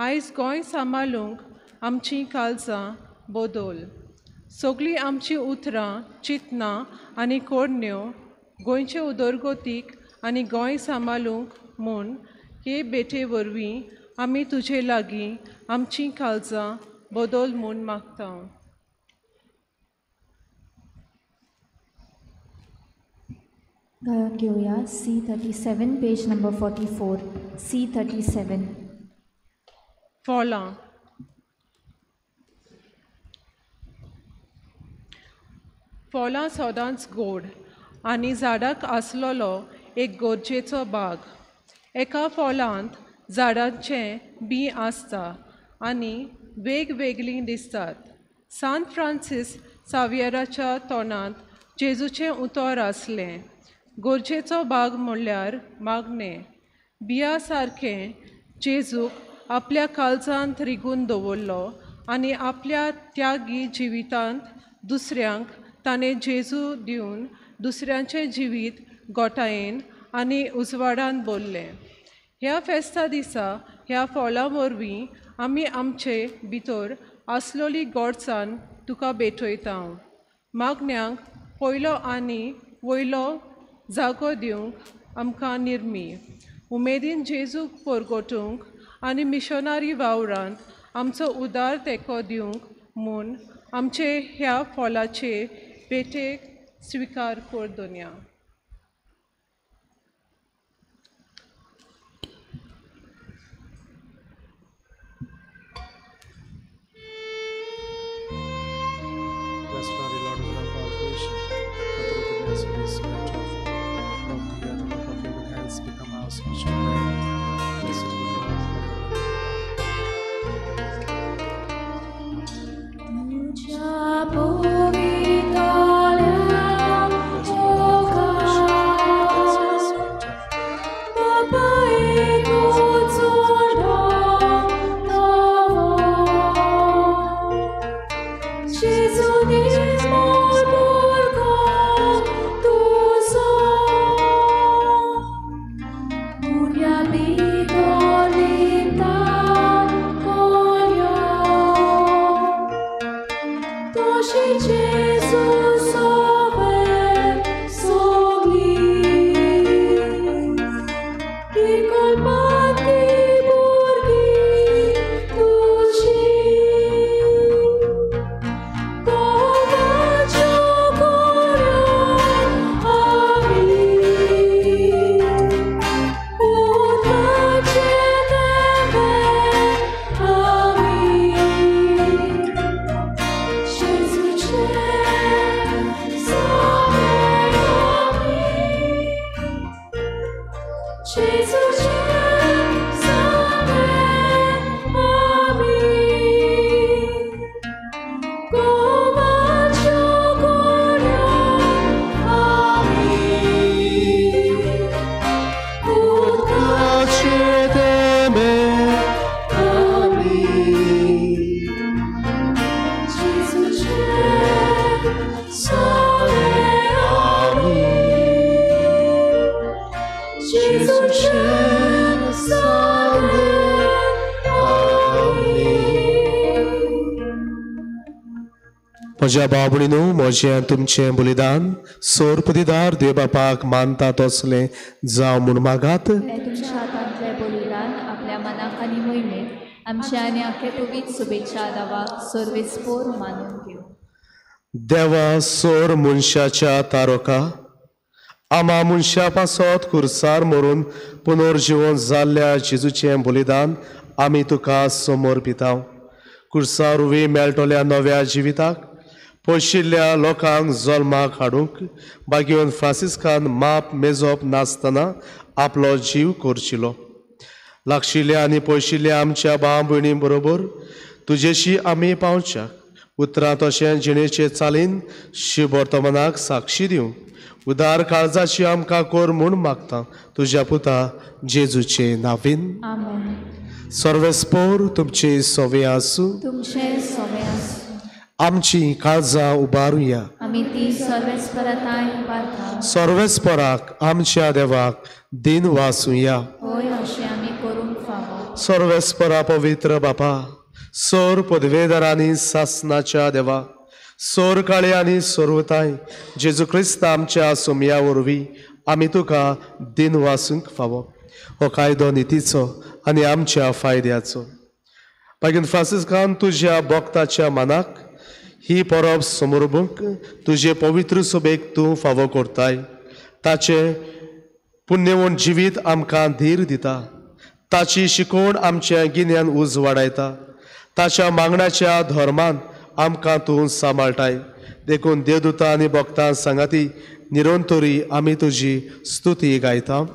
आयज गोंय सांबाळूंक आमचीं काळजां बदल. सगळीं आमचीं उतरां, चिंतनां आनी कोरण्यो गोंयचे उदरगतीक आनी गोंय सांबाळूंक म्हूण हे भेटे वरवीं आमी तुजे लागीं आमचीं काळजां बदल म्हूण मागता. गायन घेवया C37, page number 44. C37. फळां. फळां सदांच गोड आनी झाडाक आसलेलो एक गरजेचो भाग. एका फळांत झाडांचें बीं आसता आनी वेगवेगळीं दिसतात. सान फ्रांसीस सावियराच्या तोंडांत जेजूचें उतर आसलें. गरजेचो भाग म्हणल्यार मागणें. बिया सारकें जेजूक आपल्या काळजांत रिगून दवरलो आनी आपल्या त्यागी जिवितांत दुसऱ्यांक ताणें जेजू दिवन दुसऱ्यांचें जिवीत गोटायेन आनी उजवाडान भरलें. ह्या फेस्ता दिसा ह्या फळां वरवीं आमी आमचे भितर आसलेली गोडसाण तुका भेटयता. मागण्यांक पयलो आनी वयलो जागो दिवंक आमकां निर्मी. उमेदीन जेजूक परगटूंक आनी मिशनारी वावरांत आमचो उदार तेंको दिवंक म्हूण आमचे ह्या फळाचे भेटेक स्विकार कर दोनया. Blessed are you, Lord, of all creation, for through the mercy of His spirit of the earth and of human hands become our spiritual bread. Blessed be God forever. तुज्या पवित्रल्या मोगान बापा एकूच उरलो तवो. जेजू निर्मळ पुरको तुजो. म्हज्या भाव भयणींनो, म्हजें तुमचें बलिदान सोरपदीदार देव बापाक मानता तसलें जावं म्हूण मागात. तुमच्या हातांतलें बलिदान आपल्या मनाक आनी मोहिमेक आमच्या आनी आखे पवित्र शुभेच्छा दावाक सर्वेस्पोर मानून घेवं. देवा सोर मनशाच्या तारोका आमा मनशा पासत खुर्सार मरून पुनर्जिवन जाल्ल्या जेजूचें बलिदान आमी तुका समर्पिता. खुर्सार उवी मेळटल्या नव्या जिविताक पयशिल्ल्या लोकांक जल्माक हाडूंक बागेवन फ्रांसिस्कान माप मेजप नासतना आपलो जीव करचिलो. लागशिल्ल्या आनी पयशिल्ल्या आमच्या भाव भयणी बरोबर तुजेशी आमी पावच्याक उतरां तशें जिणेचे चालीन शिवर्तमानाक साक्षी दिवंक उदार काळजाची आमकां कर म्हूण मागता तुज्या पुता जेजूचे नावीन. सर्वेस्पोर तुमचे सोवे आसूं. तुमचे सोवे आसूं. आमची काळजां उबारुया. आमी ती सर्वेस्पराताय उबारता. सर्वेस्पराक आमच्या देवाक दिन वासुया. होय, अशें आमी करूंक फावो. सर्वेस्परा पवित्र बापा, सोर पदवेदार आनी सासनाच्या देवा, सोर काळे आनी सोरवताय जेजू क्रिस्त आमच्या सोमया वरवीं आमी तुका दिन वासूंक फावो. हो कायदो नितीचो आनी आमच्या फायद्याचो. मागीर फ्रांसिस्कान तुज्या भक्ताच्या मनाक ही परब समर्पूंक तुजे पवित्र सभेक तूं फावो करताय. ताचें पुण्यवंत जिवीत आमकां धीर दिता. ताची शिकवण आमचें गिन्यान उजवाडायता. ताच्या मागण्याच्या धर्मान आमकां तूं सांबाळटाय. देखून देवदूता आनी भक्तां सांगाती निरंतरी आमी तुजी स्तुती गायता.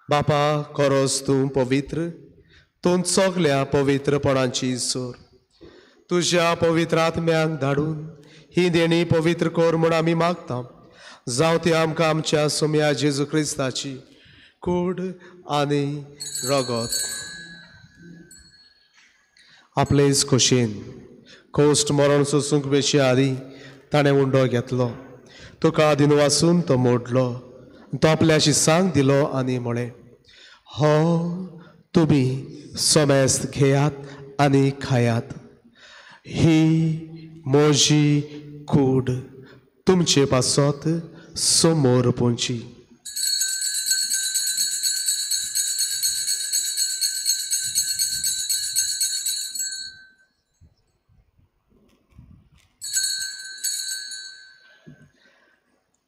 बापा, कोरोस तूं पवित्र, तूं सगल्या पवित्रपणाची सोर. तुज्या पवित्र आत्म्यांक धाडून ही देणी पवित्र कर म्हूण आमी मागता. जावं ती आमकां आमच्या सोम्या जेजू क्रिस्ताची कूड आनी रगत. आपलेच खोशयेन कोश्ट मरण सोसूंक वेचे आदीं ताणें उंडो घेतलो. तुका दिनवासून तो मोडलो. तो आपल्याशी सांग दिलो आनी म्हळें, हो तुमी समेस्त घेयात आनी खायात. ही म्हजी कूड तुमचे पासत समोर पोंची.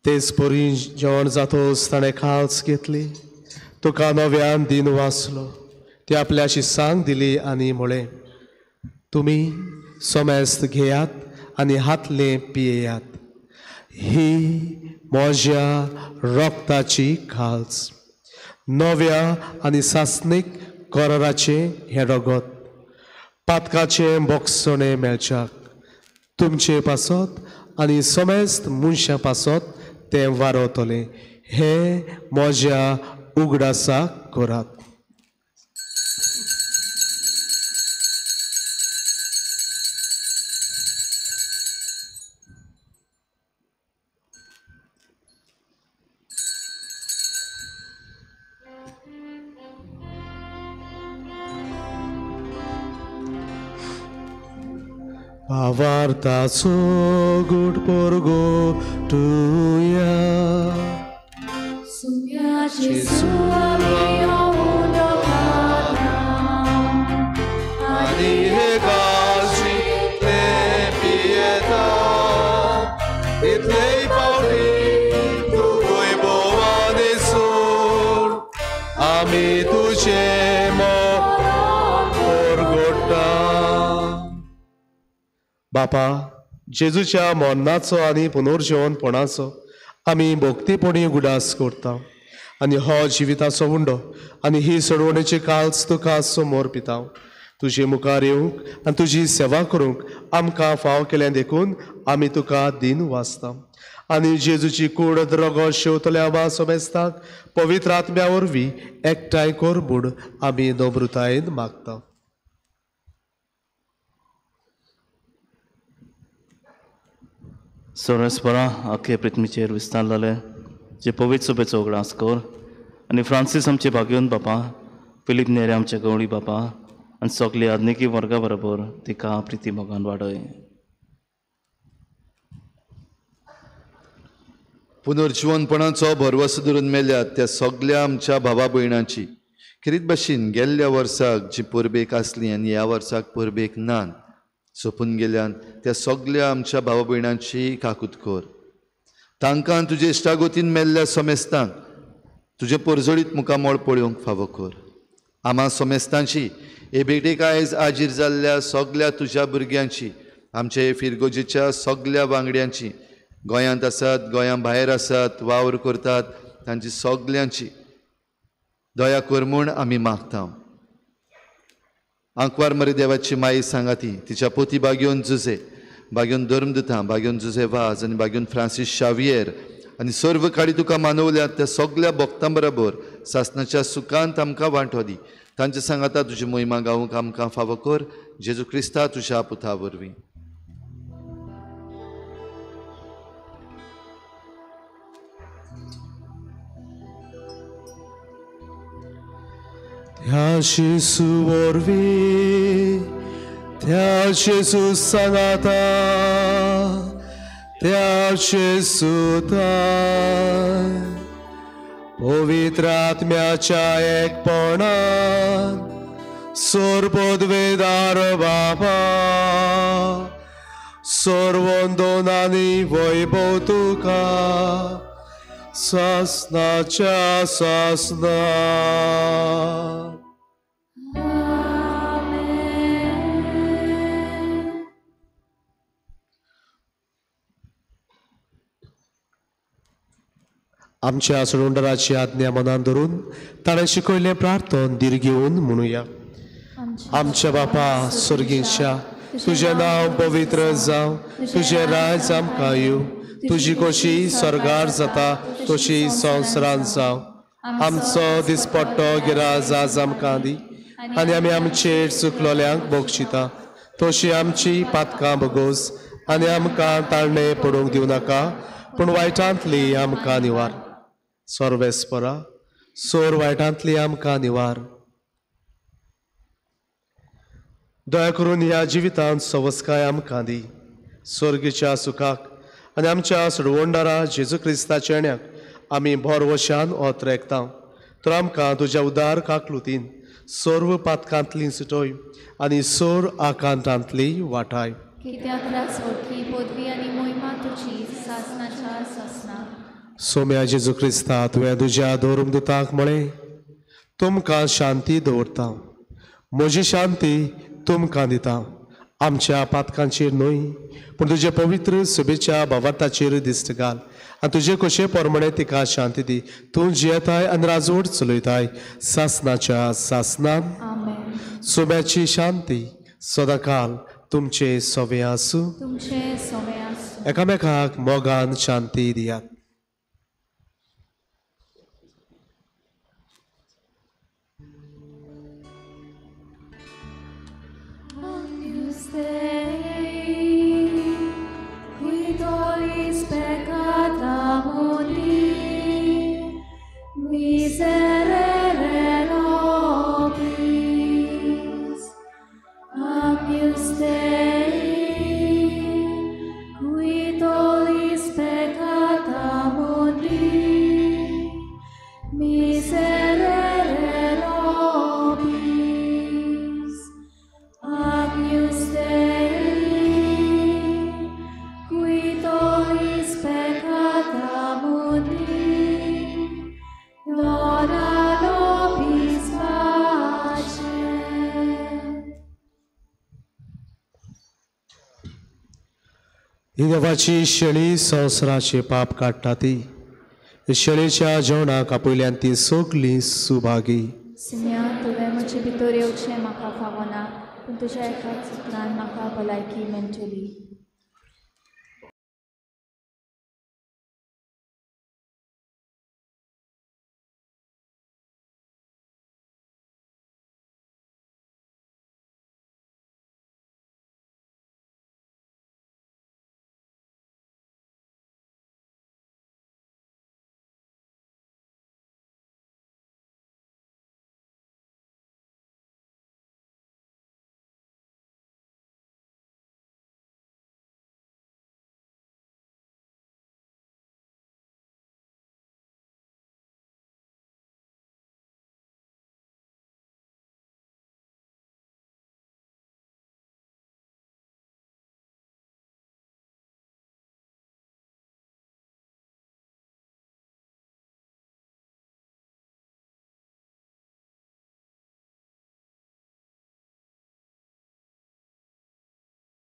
तेच परी जेवण जातोच ताणें खाल्स घेतली. तुका नव्यान दिन वाचलो. ती आपल्याशी सांग दिली आनी म्हळें, तुमी समेस्त घेयात आनी हातले पियेयात. ही म्हज्या रक्ताची खाल्स, नव्या आनी सासणीक कराराचें हें रगत, पातकाचें बोगसणें मेळच्याक तुमचे पासत आनी समेस्त मनशां पासत तें वारवतलें. हें म्हज्या उगडासाक करात. भावार्थाचो गूट पोरगो तुया सुम्या जेजू आमी हो उंडो खाता आनी हे काळजी ते पियेता इतले पावटी तूं वैभवाने सोड आमी तुजें मोर परगट्टा. बापा, जेजूच्या मरणाचो आनी पुनर्जिवनपणाचो आमी भक्तीपणी उगडास करता आनी हो जिविताचो उंडो आनी ही सोडवणेची काल्स तुका समोर पिता. तुजे मुखार येवंक आनी तुजी सेवा करूंक आमकां फाव केलें देखून आमी तुका दिन वाचता. आनी जेजूची कूड रगत शेवतल्या वा सोमेस्ताक पवित्र आत्म्या वरवीं एकठांय कर म्हूण आमी नम्रतायेन मागता. सोरसपरा आखे पृथ्वीचेर विस्तारलेले जे पवित्र सभेचो उगडास कर आनी फ्रांसीस आमचे भाग्योन बापा, फिलीप नेरे आमचे गवळी बापा आनी सगले आधुनिकी वर्गा बरोबर तिका प्रिती मोगान वाडय. पुनर्जिवनपणाचो भरवसो धरून मेल्यात त्या सगल्या आमच्या भावा भयणांची खेरीत भाशेन गेल्ल्या वर्साक जी परबेक आसली आनी ह्या वर्साक परबेक ना सोंपून गेल्यान त्या सगल्या आमच्या भावा भयणांची काकूत कर. तांकां तुजे इश्टागोतीन मेल्ल्या सोमेस्तांक तुजें परजळीत मुखामळ पळोवंक फावो कर. आमा सोमेस्तांची हे भेटेक आयज आजीर जाल्ल्या सगल्या तुज्या भुरग्यांची, आमचे फिरगोजेच्या सगल्या वांगड्यांची, गोंयांत आसात गोंया भायर आसात वावर करतात तांची सगल्यांची दया कर म्हूण आमी मागता. आंकवार मरे देवाची माई सांगाती तिच्या पोती बागेवन जुजे, बागेवन धर्मदुतां, बागेवन जुजे वाज आनी बागेवन फ्रांसीस शावियर आनी सर्व काडी तुका मानवल्यात त्या सगल्या भक्तां बरोबर सासनाच्या सुखांत आमकां वांटो दी. तांचे सांगाता तुजी मोहिमा गावंक आमकां फावो कर. जेजू क्रिस्ता तुज्या पुता वरवीं. त्या जेजू वरवीं, त्या जेजू सांगाता, त्या जेजू पवित्र आत्म्याच्या एकपणान सर्वपदवेदार बापा, सर्वंदन आनी वैभव तुका सासनाच्या सासना. आमच्या सोडवणदाराची आज्ञा मनान धरून ताणें शिकयल्लें प्रार्थन धीर घेवन म्हणुया. आमच्या बापा स्वर्गीच्या, तुजें नांव पवित्र जावं, तुजें राज आमकां येवं, तुजी कशी स्वर्गार जाता तशी संवसारांत जावं. आमचो दिसपट्टो गिराज आज आमकां दी आनी आमी आमचेर चुकलोल्यांक बक्षिता तशी आमची पातकां भोगोस आनी आमकां ताळणे पडूंक दिवं नाका, पूण वायटांतली आमकां निवार. सर्वेस्परा सोर वायटांतली आमकां निवार. दया करून ह्या जिवितांत सवस्काय आमकां दी. स्वर्गीच्या सुखाक आनी आमच्या सोडवणदारा जेजू क्रिस्ताच्या येण्याक आमी भरवशान ओतरेकता. तर आमकां तुज्या उदार काकलुतीन सर्व पातकांतली सुटय आनी सोर आकांतांतली वाटाय. कित्याक राजवटकी पदवी आनी मोहिमा तुजी सासनाच्या सासना. सोम्या जेजू क्रिस्ता, तुवें तुज्या धर्मदुतांक म्हळें, तुमकां शांती दवरता, म्हजी शांती तुमकां दिता. आमच्या पातकांचेर न्हय पूण तुजे पवित्र सभेच्या भावार्थाचेर दिश्ट घाल आनी तुजे कशे प्रमाणे तिका शांती दी. तूं जियेताय आनी राजवट चलयताय सासनाच्या सासनान. सोम्याची शांती सदांकाल तुमचे सवे आसूं. एकामेकाक मोगान शांती दियात. Dei, qui tollis peccata mundi, miserere nobis. Agnus Dei, qui tollis peccata ही देवाची शेळी संवसाराचे पाप काडटा ती शेळीच्या जेवणाक आपयल्यान ती सगळीं सुभागी. सिन्या, तुवें म्हजे भितर येवचें म्हाका फावना, पूण तुज्या एकाच उतरान म्हाका भलायकी मेळटली.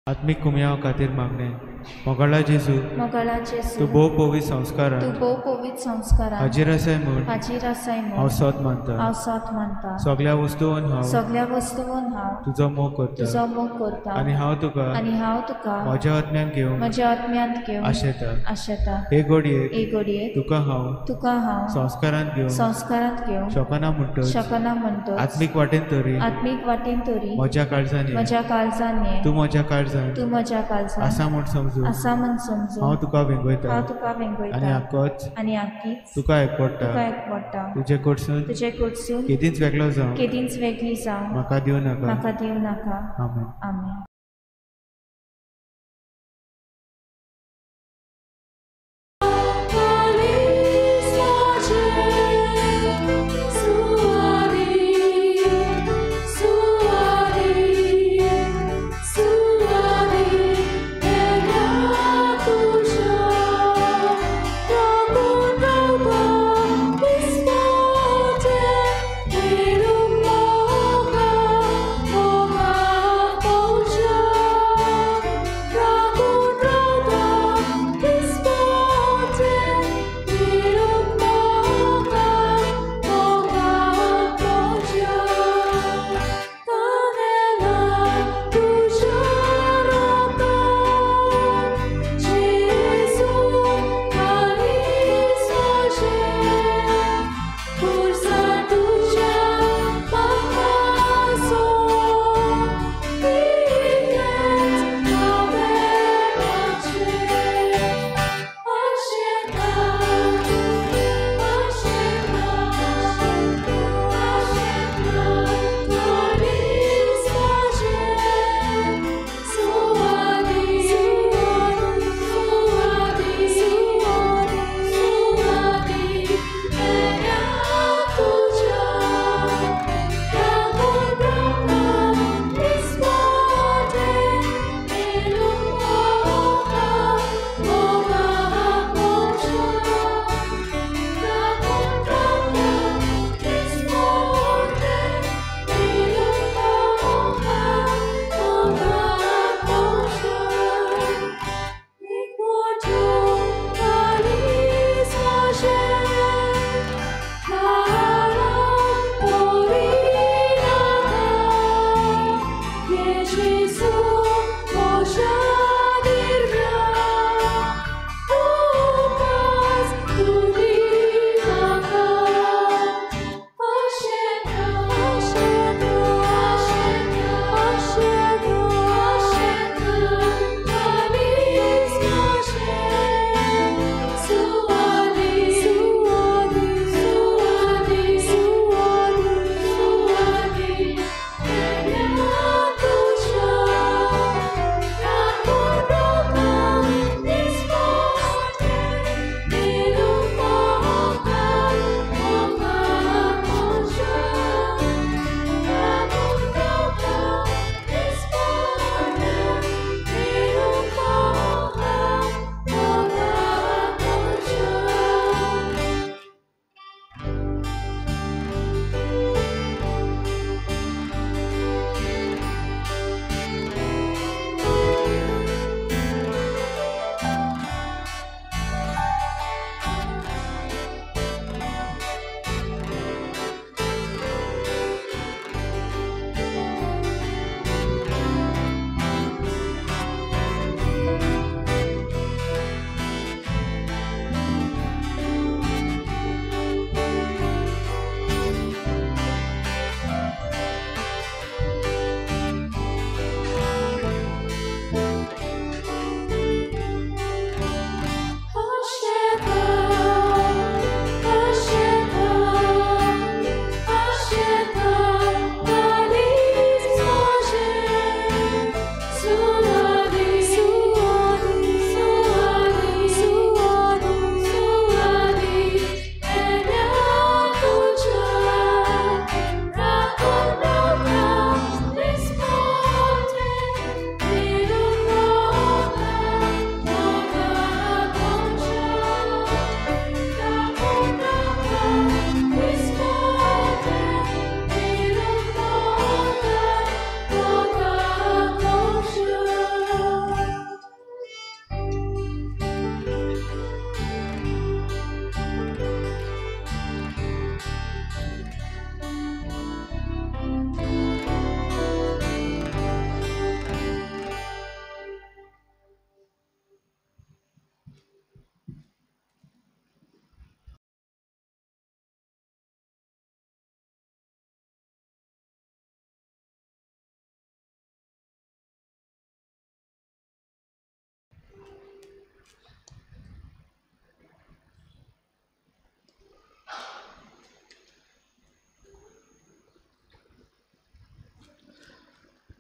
आत्मीक कुमयाव खातीर मागणें. मोगाळा जेजू, मोगाळा जेजू, तूं भोव पवित्र संस्कारान, तूं भोव पवित्र संस्कारान हाजीर आसाय म्हूण, हाजीर आसाय म्हूण हांव सोत मानता, हांव सोत मानता. सगळ्या वस्तून हांव, सगळ्या वस्तून हांव तुजो मोग करता, तुजो मोग करता. आनी हांव तुका, आनी हांव तुका म्हज्या आत्म्यांत घेवन, म्हज्या आत्म्यांत घेवन आशेता, आशेता. हे घडयेक, हे घडयेक तुका हांव, तुका हांव संस्कारांत घेवन, संस्कारांत घेवन शकना म्हणटच, शकना म्हणटच आत्मीक वाटेन तरी, आत्मीक वाटेन तरी म्हज्या काळजान, म्हज्या काळजान तूं म्हज्या काळजान, तूं म्हज्या काळजान आसा म्हूण समजून, आसा म्हूण समजून हांव तुका वेंगयता, हांव तुका वेंगयता. आनी आकोच, आनी आकीच तुका एकवडटा, तुका एकवडटा. तुजे कडसून, तुजे कडसून केदींच वेगळो जावं, केदींच वेगळी जावं म्हाका दिवं नाका, म्हाका दिवं नाका. आमेन. आमेन. Oh,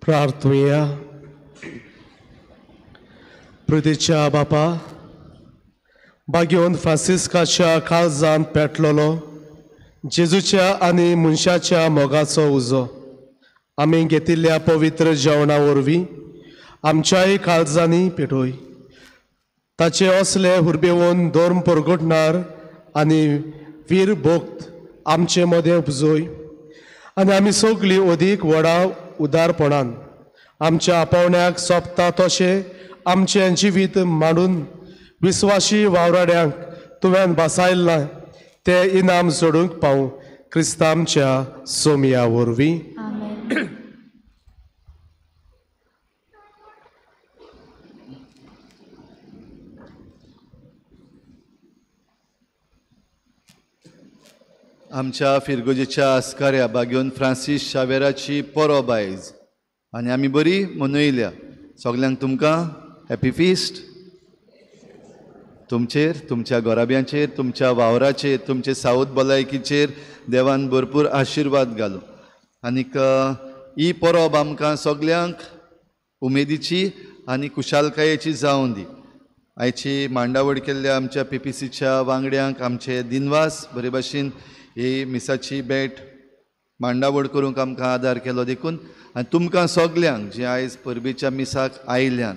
प्रार्थुया. पृथ्वीच्या बापा, बागेवन फ्रांसिस्काच्या काळजांत पेटलेलो जेजूच्या आनी मनशाच्या मोगाचो उजो आमी घेतिल्ल्या पवित्र जेवणा वरवीं आमच्याय काळजांनी पेटोय. ताचे असले हुरबेवन धर्म परगटणार आनी वीर भक्त आमचे मदें उपजोय आनी आमी सगळीं अदीक व्हडा उदारपणान आमच्या आपोवण्याक सोंपता तशें आमचें जिवीत मांडून विस्वाशी वावराड्यांक तुवें बसायलां ते इनाम जोडूंक पावूं क्रिस्तांच्या सोमया वरवीं. आमच्या फिरगोजेच्या आस्काऱ्या बागेवन फ्रांसीस शावेराची परब आयज आनी आमी बरी मनयल्या. सगल्यांक तुमकां हॅपी फिस्ट. तुमचेर, तुमच्या घराब्यांचेर, तुमच्या वावराचेर, तुमचे सावत भलायकीचेर देवान भरपूर आशिर्वाद घालूं. आनीक ही परब आमकां सगल्यांक उमेदीची आनी खुशालकायेची जावं दी. आयची मांडावळ केल्ल्या आमच्या पी पी सीच्या वांगड्यांक आमचे दिनवास. बरे भाशेन ही मिसाची भेट मांडावळ करूंक आमकां आदार केलो देखून. आनी तुमकां सगल्यांक जे आयज परबेच्या मिसाक आयल्यात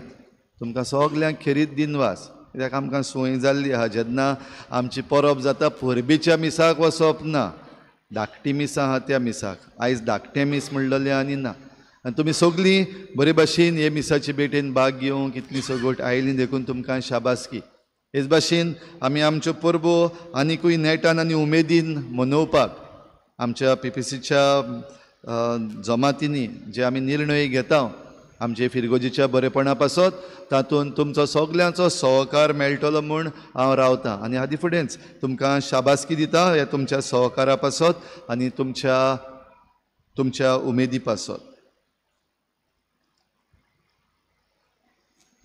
तुमकां सगल्यांक खेरीत दिनवास. कित्याक आमकां संवय जाल्ली आहा जेन्ना आमची परब जाता परबेच्या मिसाक वचप ना, धाकटी मिसां आहा त्या मिसाक. आयज धाकटें मीस म्हणलेलें आनी ना. आनी तुमी सगळीं बरे भाशेन हे मिसाचे भेटेन भाग घेवंक इतली सगट आयलीं देखून तुमकां शाबासकी. हेच भाशेन आमी आमच्यो परबो आनिकूय नेटान आनी उमेदीन मनोवपाक आमच्या पी पी सीच्या जमातींनी जे आमी निर्णय घेता आमचे फिरगोजीच्या बरेपणा पासत तातूंत तुमचो सगल्यांचो सहकार मेळटलो म्हूण हांव रावतां. आनी हादी फुडेंच तुमकां शाबासकी दिता ह्या तुमच्या सहकारा पासत आनी तुमच्या तुमच्या उमेदी पासत.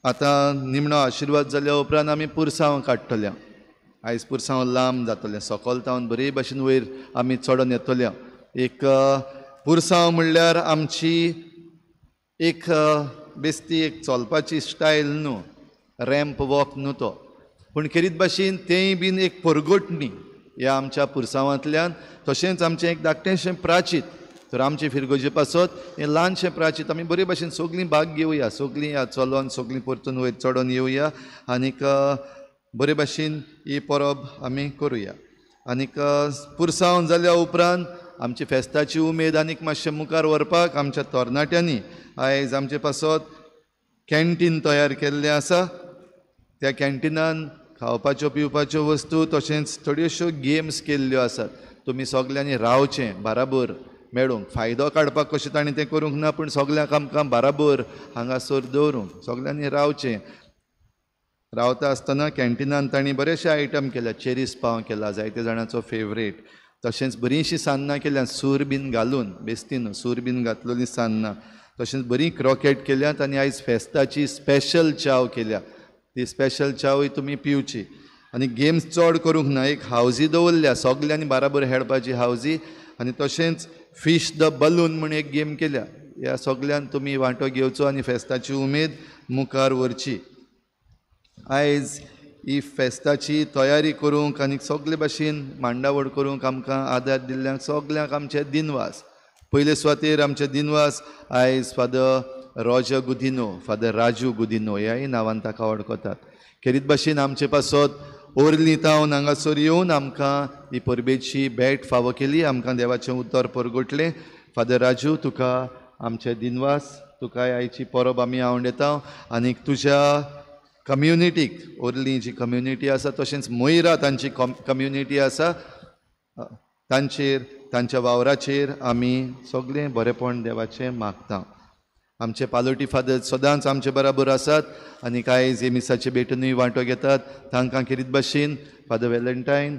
आतां निमणो आशिर्वाद जाल्या उपरांत आमी पुरसांव काडटले. आयज पुरसांव लांब जातलें, सकयल तावन बरे भाशेन वयर आमी चडोन येतले. एक पुरसांव म्हणल्यार आमची एक बेस्ती एक चलपाची स्टायल न्हू, रॅम्प वॉक न्हू तो, पूण खेरीत भाशेन तेंय बीन एक परगटणी ह्या आमच्या पुरसांवांतल्यान. तशेंच आमचें एक धाकटेंशें प्राचीत, तर आमचे फिरगोजे पासत हें ल्हानशें प्राचीत आमी बरे भाशेन सगळीं भाग घेवया, सगळीं ह्या चलोन सगळीं परतून वयर चडोन येवया आनीक बरे भाशेन ही परब आमी करुया. आनीक पुरसांव जाल्या उपरांत आमची फेस्ताची उमेद आनीक मातशें मुखार व्हरपाक आमच्या तरणाट्यांनी आयज आमचे पासत कॅन्टीन तयार केल्लें आसा. त्या कॅन्टिनान खावपाच्यो पिवपाच्यो वस्तू तशेंच थोड्योश्यो गेम्स केल्ल्यो आसात. तुमी सगल्यांनी रावचें बाराबर मेळूंक, फायदो काडपाक कशें ताणें तें करूंक ना, पूण सगल्यांक आमकां बाराबर हांगासर दवरूंक सगल्यांनी रावचें. रावता आसतना कॅन्टिनान तांणी बरेचशे आयटम केल्या, चेरीस पाव केला जायते जाणांचो फेवरेट, तशेंच बरींशीं सान्नां केल्या सूर बीन घालून, बेस्ती न्हू सूर बीन घातलेलीं सान्नां, तशेंच बरीं क्रोकेट केल्यात आनी आयज फेस्ताची स्पेशल च्याव केल्या, ती स्पेशल च्यावूय तुमी पिवची. आनी गेम्स चड करूंक ना, एक हावजी दवरल्या सगल्यांनी बाराबर खेळपाची हावजी, आनी तशेंच फीश the balloon म्हूण एक गेम केल्या. ह्या सगल्यान तुमी वांटो घेवचो आनी फेस्ताची उमेद मुखार व्हरची. आयज ही फेस्ताची तयारी करूंक आनी सगळे भाशेन मांडावळ करूंक आमकां आदार दिल्ल्यांक सगल्यांक आमचे दिनवास. पयले सुवातेर आमचे दिनवास आयज Father Roger Godinho, Father Raju Godinho ह्याय नांवान ताका वळखतात. खेरीत भाशेन आमचे पासत ओर्ली तावन हांगासर येवन आमकां ही परबेची भेट फावो केली, आमकां देवाचें उतर परगटलें. फादर राजू तुका आमचे दिनवास, तुका आयची परब आमी आवडटा आनी तुज्या कम्युनिटीक, ओर्ली जी कम्युनिटी आसा तशेंच मोयरा तांची कम्युनिटी आसा तांचेर, तांच्या वावराचेर आमी सगळें बरेपण देवाचें मागता. आमचे पालोटी फादर सदांच आमचे बराबर आसात आनी कांय जे मिसाचे भेटूनय वांटो घेतात तांकां खेरीत भाशेन फादर वेलंटायन,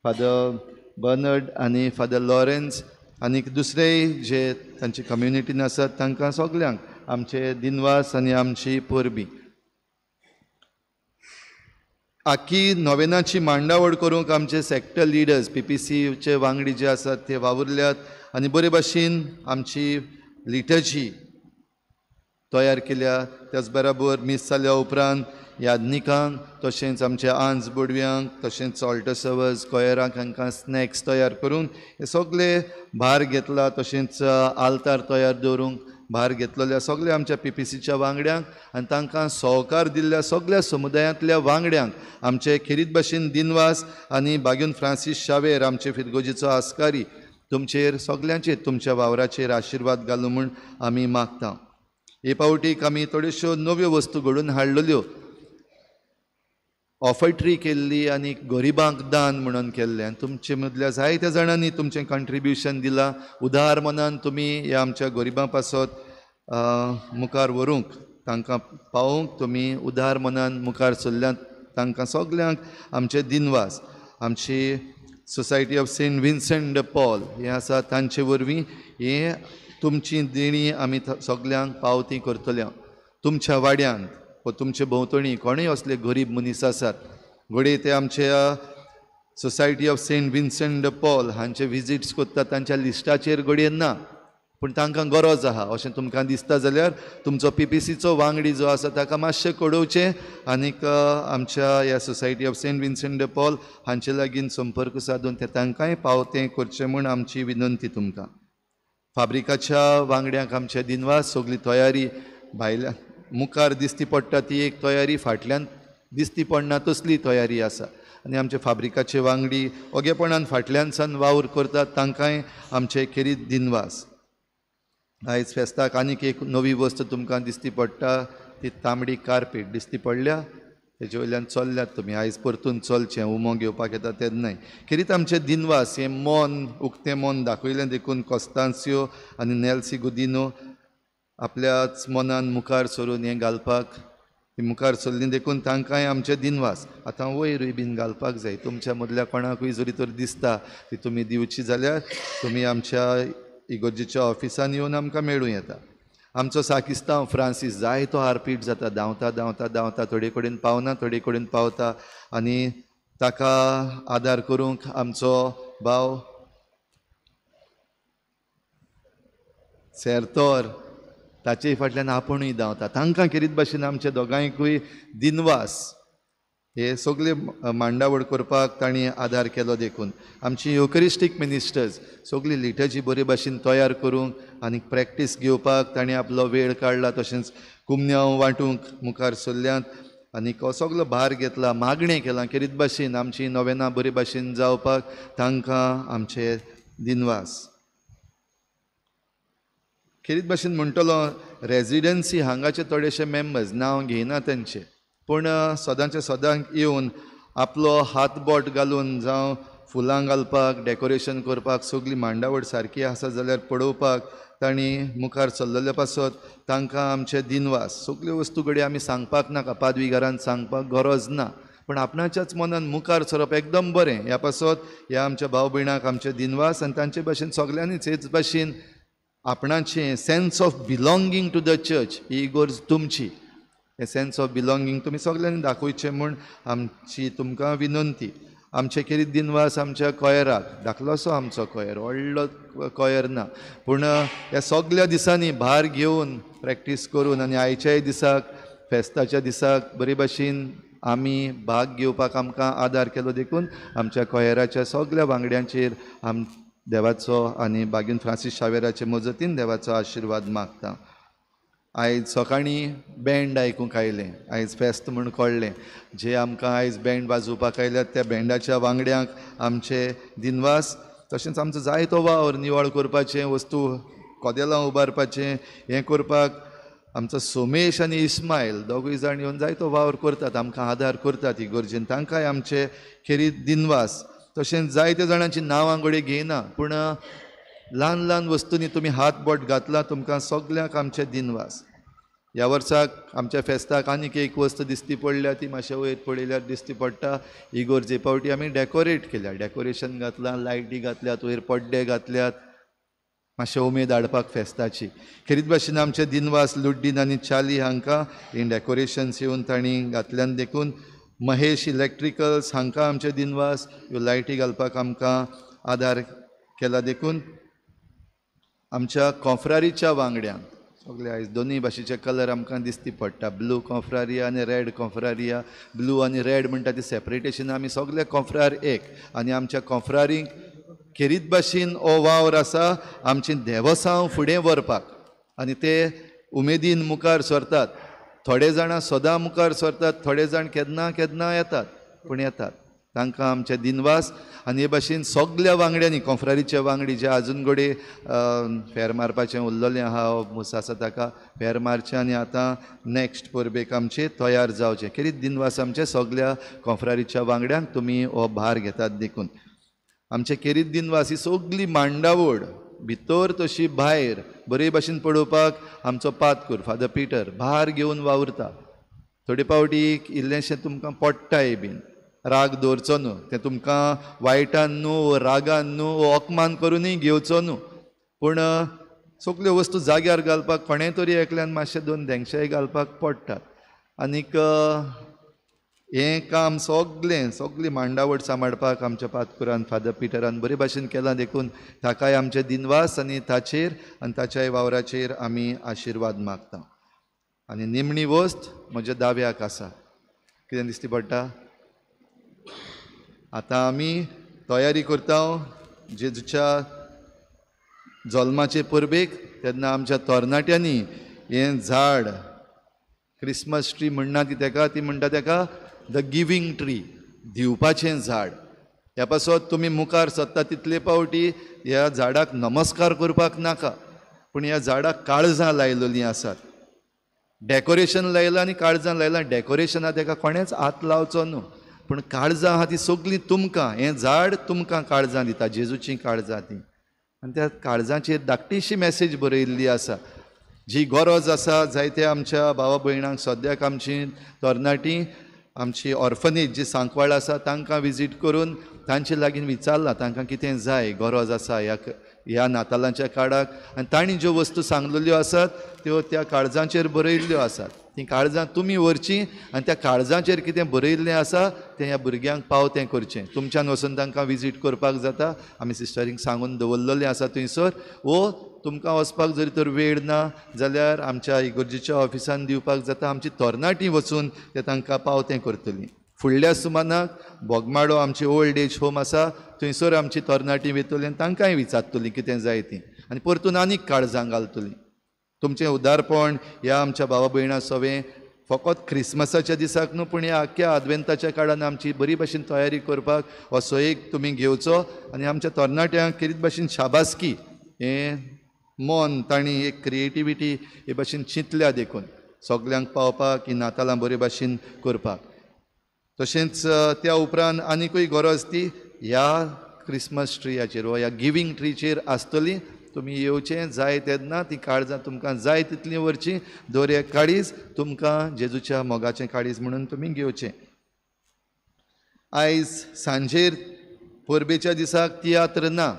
फादर बर्नर्ड आनी फादर लॉरेन्स आनी दुसरेय जे तांचे कम्युनिटीन आसात तांकां सगल्यांक आमचे दिनवास आनी आमची परबी. आखी नोवेनाची मांडावळ करूंक आमचे सेक्टर लिडर्स पी पी सीचे वांगडी जे आसात ते वावुरल्यात आनी बरे भाशेन आमची लिटर्जी तयार केल्या. त्याच बराबर मीस जाल्या उपरांत याज्ञिकांक तशेंच आमच्या आंज बोडव्यांक तशेंच ऑल्टसवर्स कोयरांक हांकां स्नॅक्स तयार करून हे सगळे भार घेतला. तशेंच आल्तार तयार दवरूंक भार घेतलेल्या सगळ्या आमच्या पीपीसीच्या वांगड्यांक आनी तांकां सहकार दिल्ल्या सगळ्या समुदायांतल्या वांगड्यांक आमचे खेरीत भाशेन दिनवास. आनी बागून फ्रांसीस शावेर आमचे फिरगोजीचो आस्कारी तुमचेर सगल्यांचेर तुमच्या वावराचेर आशिर्वाद घालूं म्हूण आमी मागता. हे पावटीक आमी थोड्योश्यो नव्यो वस्तू घडोवन हाडलेल्यो, ऑफर्ट्री केल्ली आनी गरिबांक दान म्हणून केल्लें. आनी तुमचे मदल्या जायत्या जाणांनी तुमचें कंट्रिब्युशन दिलां. उदार मनान तुमी ह्या आमच्या गरिबां पासत मुखार व्हरूंक, तांकां पावोवंक तुमी उदार मनान मुखार सरल्यात. तांकां सगल्यांक आमचे दिनवास. आमची society of Saint Vincent de Paul हें आसा तांचे वरवीं हें तुमची देणी आमी सगल्यांक पावती करतल्या. तुमच्या वाड्यांत व तुमचे भोंवतणी कोणूय असले गरीब मनीस आसात, घडये ते आमच्या society of Saint Vincent de Paul हांचे विजिट्स करता तांच्या लिस्टाचेर घडये ना, पूण तांकां गरज आहा अशें तुमकां दिसता जाल्यार तुमचो पीपीसीचो वांगडी जो आसा ताका मातशें कळोवचें आनीक आमच्या ह्या society of Saint Vincent de Paul हांचे लागीं संपर्क सादून ते तांकांय पावतें करचें म्हूण आमची विनंती तुमकां. फाब्रिकाच्या वांगड्यांक आमचे दिनवास. सगळी तयारी भायल्या मुखार दिसती पडटा ती एक तयारी, फाटल्यान दिसती पडना तसली तयारी आसा. आनी आमचे फाब्रिकाचे वांगडी ओगेपणान फाटल्यान सावन वावर करतात, तांकांय आमचे खेरीत दिनवास. आयज फेस्ताक आनीक एक नवी वस्त तुमकां दिसती पडटा, ती तांबडी कार्पेट दिसती पडल्या, तेजे वयल्यान चल्ल्यात तुमी. आयज परतून चलचें, उमो घेवपाक येता तेन्नाय. खेरीत आमचे दिनवास. हें मन उक्तें मन दाखयलें देखून कोस्तांसियो आनी नेल्सी गुदिनो आपल्याच मनान मुखार सरून हें घालपाक ती मुखार सरली देखून तांकांय आमचे दिनवास. आतां वयरूय बीन घालपाक जाय. तुमच्या मदल्या कोणाकूय जरी तर दिसता ती तुमी दिवची जाल्यार तुमी आमच्या इगोर्जीच्या ऑफिसान येवन आमकां मेळूं येता. आमचो साकिस्तांव फ्रांसीस जायतो हारपीट जाता, धांवता धांवता धांवता, थोडे कडेन पावना, थोडे कडेन पावता. आनी ताका आदार करूंक आमचो भाव सेर्तोर ताचे फाटल्यान आपुणूय धांवता. तांकां खेरीत भाशेन आमच्या दोगांयकूय दिनवास. हे सगळे मांडावळ करपाक तांणी आदार केलो देखून आमची युकरिस्टीक मिनिस्टर्स सगळी लिटर्जी बरे भाशेन तयार करूंक आनी प्रॅक्टीस घेवपाक तांणी आपलो वेळ काडला. तशेंच कुमन्यांव वांटूंक मुखार सरल्यात आनी सगलो भार घेतला, मागणें केलां. खेरीत भाशेन आमची नोवेनां बरे भाशेन जावपाक तांकां आमचे दिनवास. खेरीत भाशेन म्हणटलो, रेजिडन्सी हांगाचे थोडेशे मेंबर्स, नांव घेयना तेंचें, पूण सदांचे सदांक येवन आपलो हात बोट घालून जावं फुलां घालपाक, डेकोरेशन करपाक, सगळी मांडावळ सारकी आसा जाल्यार पळोवपाक तांणी मुखार सरलेले पासत तांकां आमचे दिनवास. सगल्यो वस्तू घडये आमी सांगपाक नाका, पादवीघरान सांगपाक गरज ना, पूण आपणाच्याच मनान मुखार सरप एकदम बरें. ह्या पासत ह्या आमच्या भाव भयणाक आमचे दिनवास. आनी तांचे भाशेन सगल्यांनीच हेच भाशेन आपणाचें sense of belonging to the church ही गरज तुमची, हें सेन्स ऑफ बिलोंगींग तुमी सगल्यांनी दाखोवचें म्हूण आमची तुमकां विनंती. आमचे खेरीत दिनवास आमच्या कोयराक. धाकलोसो आमचो कोयर, व्हडलो कोयर ना, पूण ह्या सगल्या दिसांनी भार घेवन प्रॅक्टीस करून आनी आयच्याय दिसाक फेस्ताच्या दिसाक बरे भाशेन आमी भाग घेवपाक आमकां आदार केलो देखून आमच्या कोयराच्या सगल्या वांगड्यांचेर आम देवाचो आनी बागीन फ्रांसीस शावेराचे मजतीन देवाचो आशिर्वाद मागता. आयज सकाळीं बँड आयकूंक आयलें, आयज फेस्त म्हूण कळ्ळें. जे आमकां आयज बँड वाजोवपाक आयल्यात त्या बँडाच्या वांगड्यांक आमचे दिनवास. तशेंच आमचो जायतो वावर निवळ करपाचें, वस्तू कदेलां उबारपाचें, हें करपाक आमचो सोमेश आनी इस्मायल दोगूय जाण येवन जायतो वावर करतात, आमकां आदार करतात इगोर्जेन, तांकांय आमचे खेरीत दिनवास. तशेंच जायत्या जाणांची नांवां घडये घेयना, पूण ल्हान ल्हान वस्तूंनी तुमी हात बोट घातला, तुमकां सगल्यांक आमचे दिनवास. ह्या वर्साक आमच्या फेस्ताक आनीक एक वस्त दिसती पडल्या, ती मातशें वयर पळयल्यार दिसती पडटा. इगोर्जे फावटी आमी डेकोरेट केल्या, डेकोरेशन घातलां, लायटी घातल्यात, वयर पड्डे घातल्यात, मातशें उमेद हाडपाक फेस्ताची. खेरीत भाशेन आमचे दिनवास लुड्डीन आनी चाली हांकां हीं डेकोरेशन्स येवन तांणी घातल्यान देखून. महेश इलेक्ट्रिकल्स हांकां आमचे दिनवास, ह्यो लायटी घालपाक आमकां आदार केला देखून. आमच्या कोंफ्रारीच्या वांगड्यांक, सगळे आयज दोनूय भाशेचे कलर आमकां दिसती पडटा, ब्लू कोंफ्रारिया आनी रेड कोंफ्रारिया. ब्लू आनी रेड म्हणटा ती सेपरेटेशन, आमी सगळे कोंफ्रार एक आनी आमच्या कोंफ्रारींक खेरीत भाशेन हो वावर आसा आमची देवसांव फुडें व्हरपाक आनी ते उमेदीन मुखार सरतात. थोडे जाणां सदां मुखार सरतात, थोडे जाण केन्ना केन्ना येतात, पूण येतात. तांकां आमचे दिनवास. आनी हे भाशेन सगल्या वांगड्यांनी, कोंफ्रारीचे वांगडी जे आजून घडये फेर मारपाचें उरलेलें आहा, मूस आसा ताका फेर मारचें आनी आतां नॅक्स्ट परबेक आमचे तयार जावचें. खेरीत दिनवास आमचे सगल्या कोंफ्रारीच्या वांगड्यांक, तुमी हो भार घेतात देखून. आमचे खेरीत दिनवास ही सगली मांडावळ भितर तशी भायर बरे भाशेन पळोवपाक आमचो पादकूर फादर पिटर भार घेवन वावुरता. थोडे फावटी इल्लेंशें तुमकां पडटाय बीन, राग दवरचो न्हू, तें तुमकां वायटान न्हू, रागान न्हू, अपमान करुनूय घेवचो न्हू, पूण सगल्यो वस्तू जाग्यार घालपाक कोणें तरी एकल्यान मातशें दोन धेंगशेय घालपाक पडटात. आनीक हें काम सगलें सगली मांडावळ सांबाळपाक आमच्या पादकुरान फादर पिटरान बरे भाशेन केलां देखून ताकाय आमचे दिनवास आनी ताचेर आनी ताच्याय वावराचेर आमी आशिर्वाद मागता. आनी निमणी वस्त म्हज्या दाव्याक आसा, कितें दिसती पडटा. आतां आमी तयारी करता जेजूच्या जल्माचे परबेक, तेन्ना आमच्या तरणाट्यांनी हें झाड क्रिसमस ट्री म्हणना ती तेका, ती म्हणटा तेका the giving tree, दिवपाचें झाड. ह्या पासत तुमी मुखार सरता तितले फावटी ह्या झाडाक नमस्कार करपाक नाका, पूण ह्या झाडाक काळजां लायलेलीं आसात, डेकोरेशन लायलां आनी काळजां लायलां. डेकोरेशना तेका कोणेंच हात लावचो न्हू, पूण काळजां आहा ती सगळीं तुमकां, हें झाड तुमकां काळजां दिता, जेजूचीं काळजां तीं. आनी त्या काळजांचेर धाकटीशी मॅसेज बरयल्ली आसा, जी गरज आसा जायत्या आमच्या भावा भयणांक. सद्याक आमची तरणाटी आमची ऑर्फनेज जी सांकवाळ आसा तांकां विजीट करून तांचे लागीं विचारलां तांकां कितें जाय, गरज आसा ह्या नातालांच्या काळाक, आनी तांणी ज्यो वस्तू सांगलेल्यो आसात त्यो त्या काळजांचेर बरयल्ल्यो आसात. तीं काळजां तुमी व्हरचीं आनी त्या काळजांचेर कितें बरयल्लें आसा तें ह्या भुरग्यांक पावतें करचें. तुमच्यान वचून तांकां विजीट करपाक जाता, आमी सिस्टरींक सांगून दवरलेलें आसा थंयसर. वो तुमकां वचपाक जरी तर वेळ ना जाल्यार आमच्या इगर्जेच्या ऑफिसान दिवपाक जाता, आमची तरणाटीं वचून ते तांकां पावतें करतलीं. फुडल्या सुमानाक बोगमाडो आमची ओल्ड एज होम आसा थंयसर आमची तरणाटीं वयतलीं आनी तांकांय विचारतलीं कितें जाय तीं, आनी परतून आनीक काळजां घालतलीं. तुमचें उदारपण ह्या आमच्या भावा भयणां सवें फकत क्रिसमसाच्या दिसाक न्हू, पूण ह्या आख्ख्या आदवेंताच्या काळान आमची बरी भाशेन तयारी करपाक असो एक तुमी घेवचो आनी आमच्या तरणाट्यांक खेरीत भाशेन शाबासकी हें मन तांणी एक क्रिएटिविटी हे भाशेन चिंतल्या देखून सगल्यांक पावपाक ही नातालां बरे भाशेन करपाक. तशेंच त्या उपरांत आनिकूय गरज ती ह्या क्रिसमस ट्रियाचेर वा ह्या गिवींग ट्रीचेर आसतली. तुमी येवचें जाय तेन्ना ती काळजां तुमकां जाय तितलीं व्हरचीं, दर एक काळीज तुमकां जेजूच्या मोगाचें काळीज म्हणून तुमी घेवचें. आयज सांजेर परबेच्या दिसाक तियात्र ना,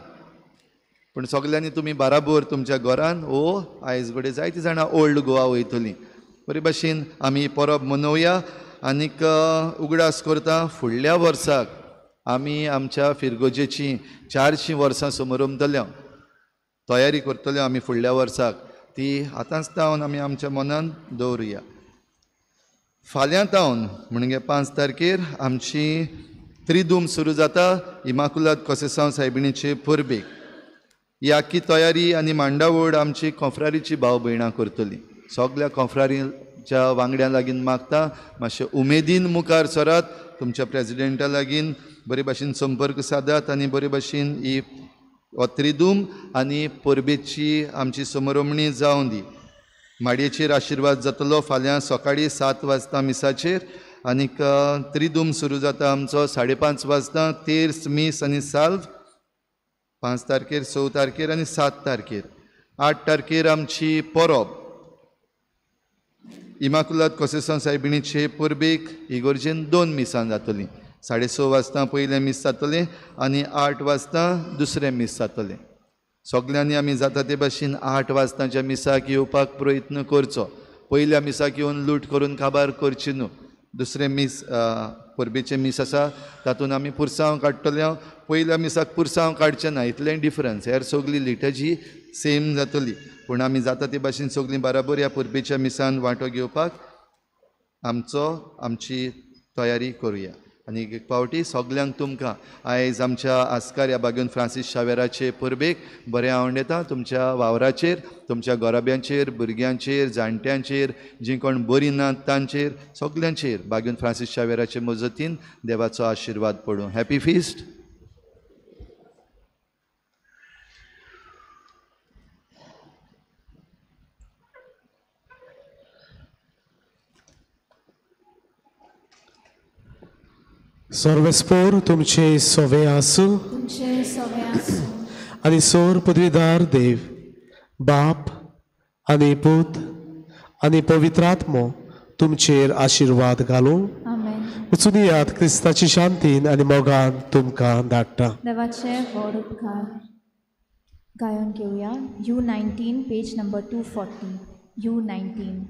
पूण सगल्यांनी तुमी बाराबोर तुमच्या घरान ओ आयज घडये जायतीं जाणां ओल्ड गोवा वयतलीं. बरे भाशेन आमी परब मनोवया आनीक उगडास करता फुडल्या वर्साक आमी आमच्या फिरगोजेची 400 वर्सां समरमतल्या तयारी करतले आमी फुडल्या वर्साक, ती आतांच तावन आमी आमच्या मनान दवरुया. फाल्यां तावन म्हणजे 5 तारखेर आमची त्रिदूम सुरू जाता इमाकुलाद कोसेसांव सायबिणीचे परबेक. ही आख्खी तयारी आनी मांडावळ आमची कोंफ्रारीची भाव भयणां करतली. सगल्या कोंफ्रारीच्या वांगड्यां लागीं मागता मातशें उमेदीन मुखार सरात, तुमच्या प्रेजिडेंटा लागीं बरे भाशेन संपर्क सादात आनी बरे भाशेन ही त्रिदूम आनी परबेची आमची समरमणी जावं दी. माडयेचेर आशिर्वाद जातलो फाल्यां सकाळीं 7 वाजता मिसाचेर, आनीक त्रिदूम सुरू जाता आमचो 5:30 वाजता. तेर्स, मीस आनी साल्व 5 तारखेर, 6 तारखेर आनी 7 तारखेर. 8 तारखेर आमची परब इमाकुलाद कोसेसांव सायबिणीचे परबेक इगर्जेन 2 मिसां जातलीं. 6:30 वाजता पयलें मीस जातलें आनी 8 वाजता दुसरें मीस जातलें. सगल्यांनी आमी जाता ते भाशेन 8 वाजताच्या मिसाक येवपाक प्रयत्न करचो. पयल्या मिसाक येवन लूट करून काबार करची न्हू. दुसरें मीस परबेचें मीस आसा तातूंत आमी पुरसांव काडटले. पयल्या मिसाक पुरसांव काडचें ना, इतलें डिफरन्स, हेर सगळी लिटर्जी सेम जातली. पूण आमी जाता ते भाशेन सगळीं बराबर ह्या परबेच्या मिसान वांटो घेवपाक आमचो आमची तयारी करुया. आनी एक फावटी सगल्यांक तुमकां आयज आमच्या आस्कार ह्या बागेवन फ्रांसीस शावेराचे परबेक बरें आवडटा. तुमच्या वावराचेर, तुमच्या घराब्यांचेर, भुरग्यांचेर, जाणट्यांचेर, जीं कोण बरीं नात तांचेर, सगल्यांचेर बागेवन फ्रांसीस शावेराचे मजतीन देवाचो आशिर्वाद पडूं. Happy feast. सर्वेस्पोर तुमचे सोवे आसूं तुमचे सवे आसूं. आनी सोर पदवीदार देव बाप आनी पूत आनी पवित्र आत्मो तुमचेर आशिर्वाद घालूं. आमेन. वचून याद क्रिस्ताची शांतीन आनी मोगान तुमकां धाडटा. देवाचे व्हड उपकार. गायन घेवया U 19 page number 240. U 19.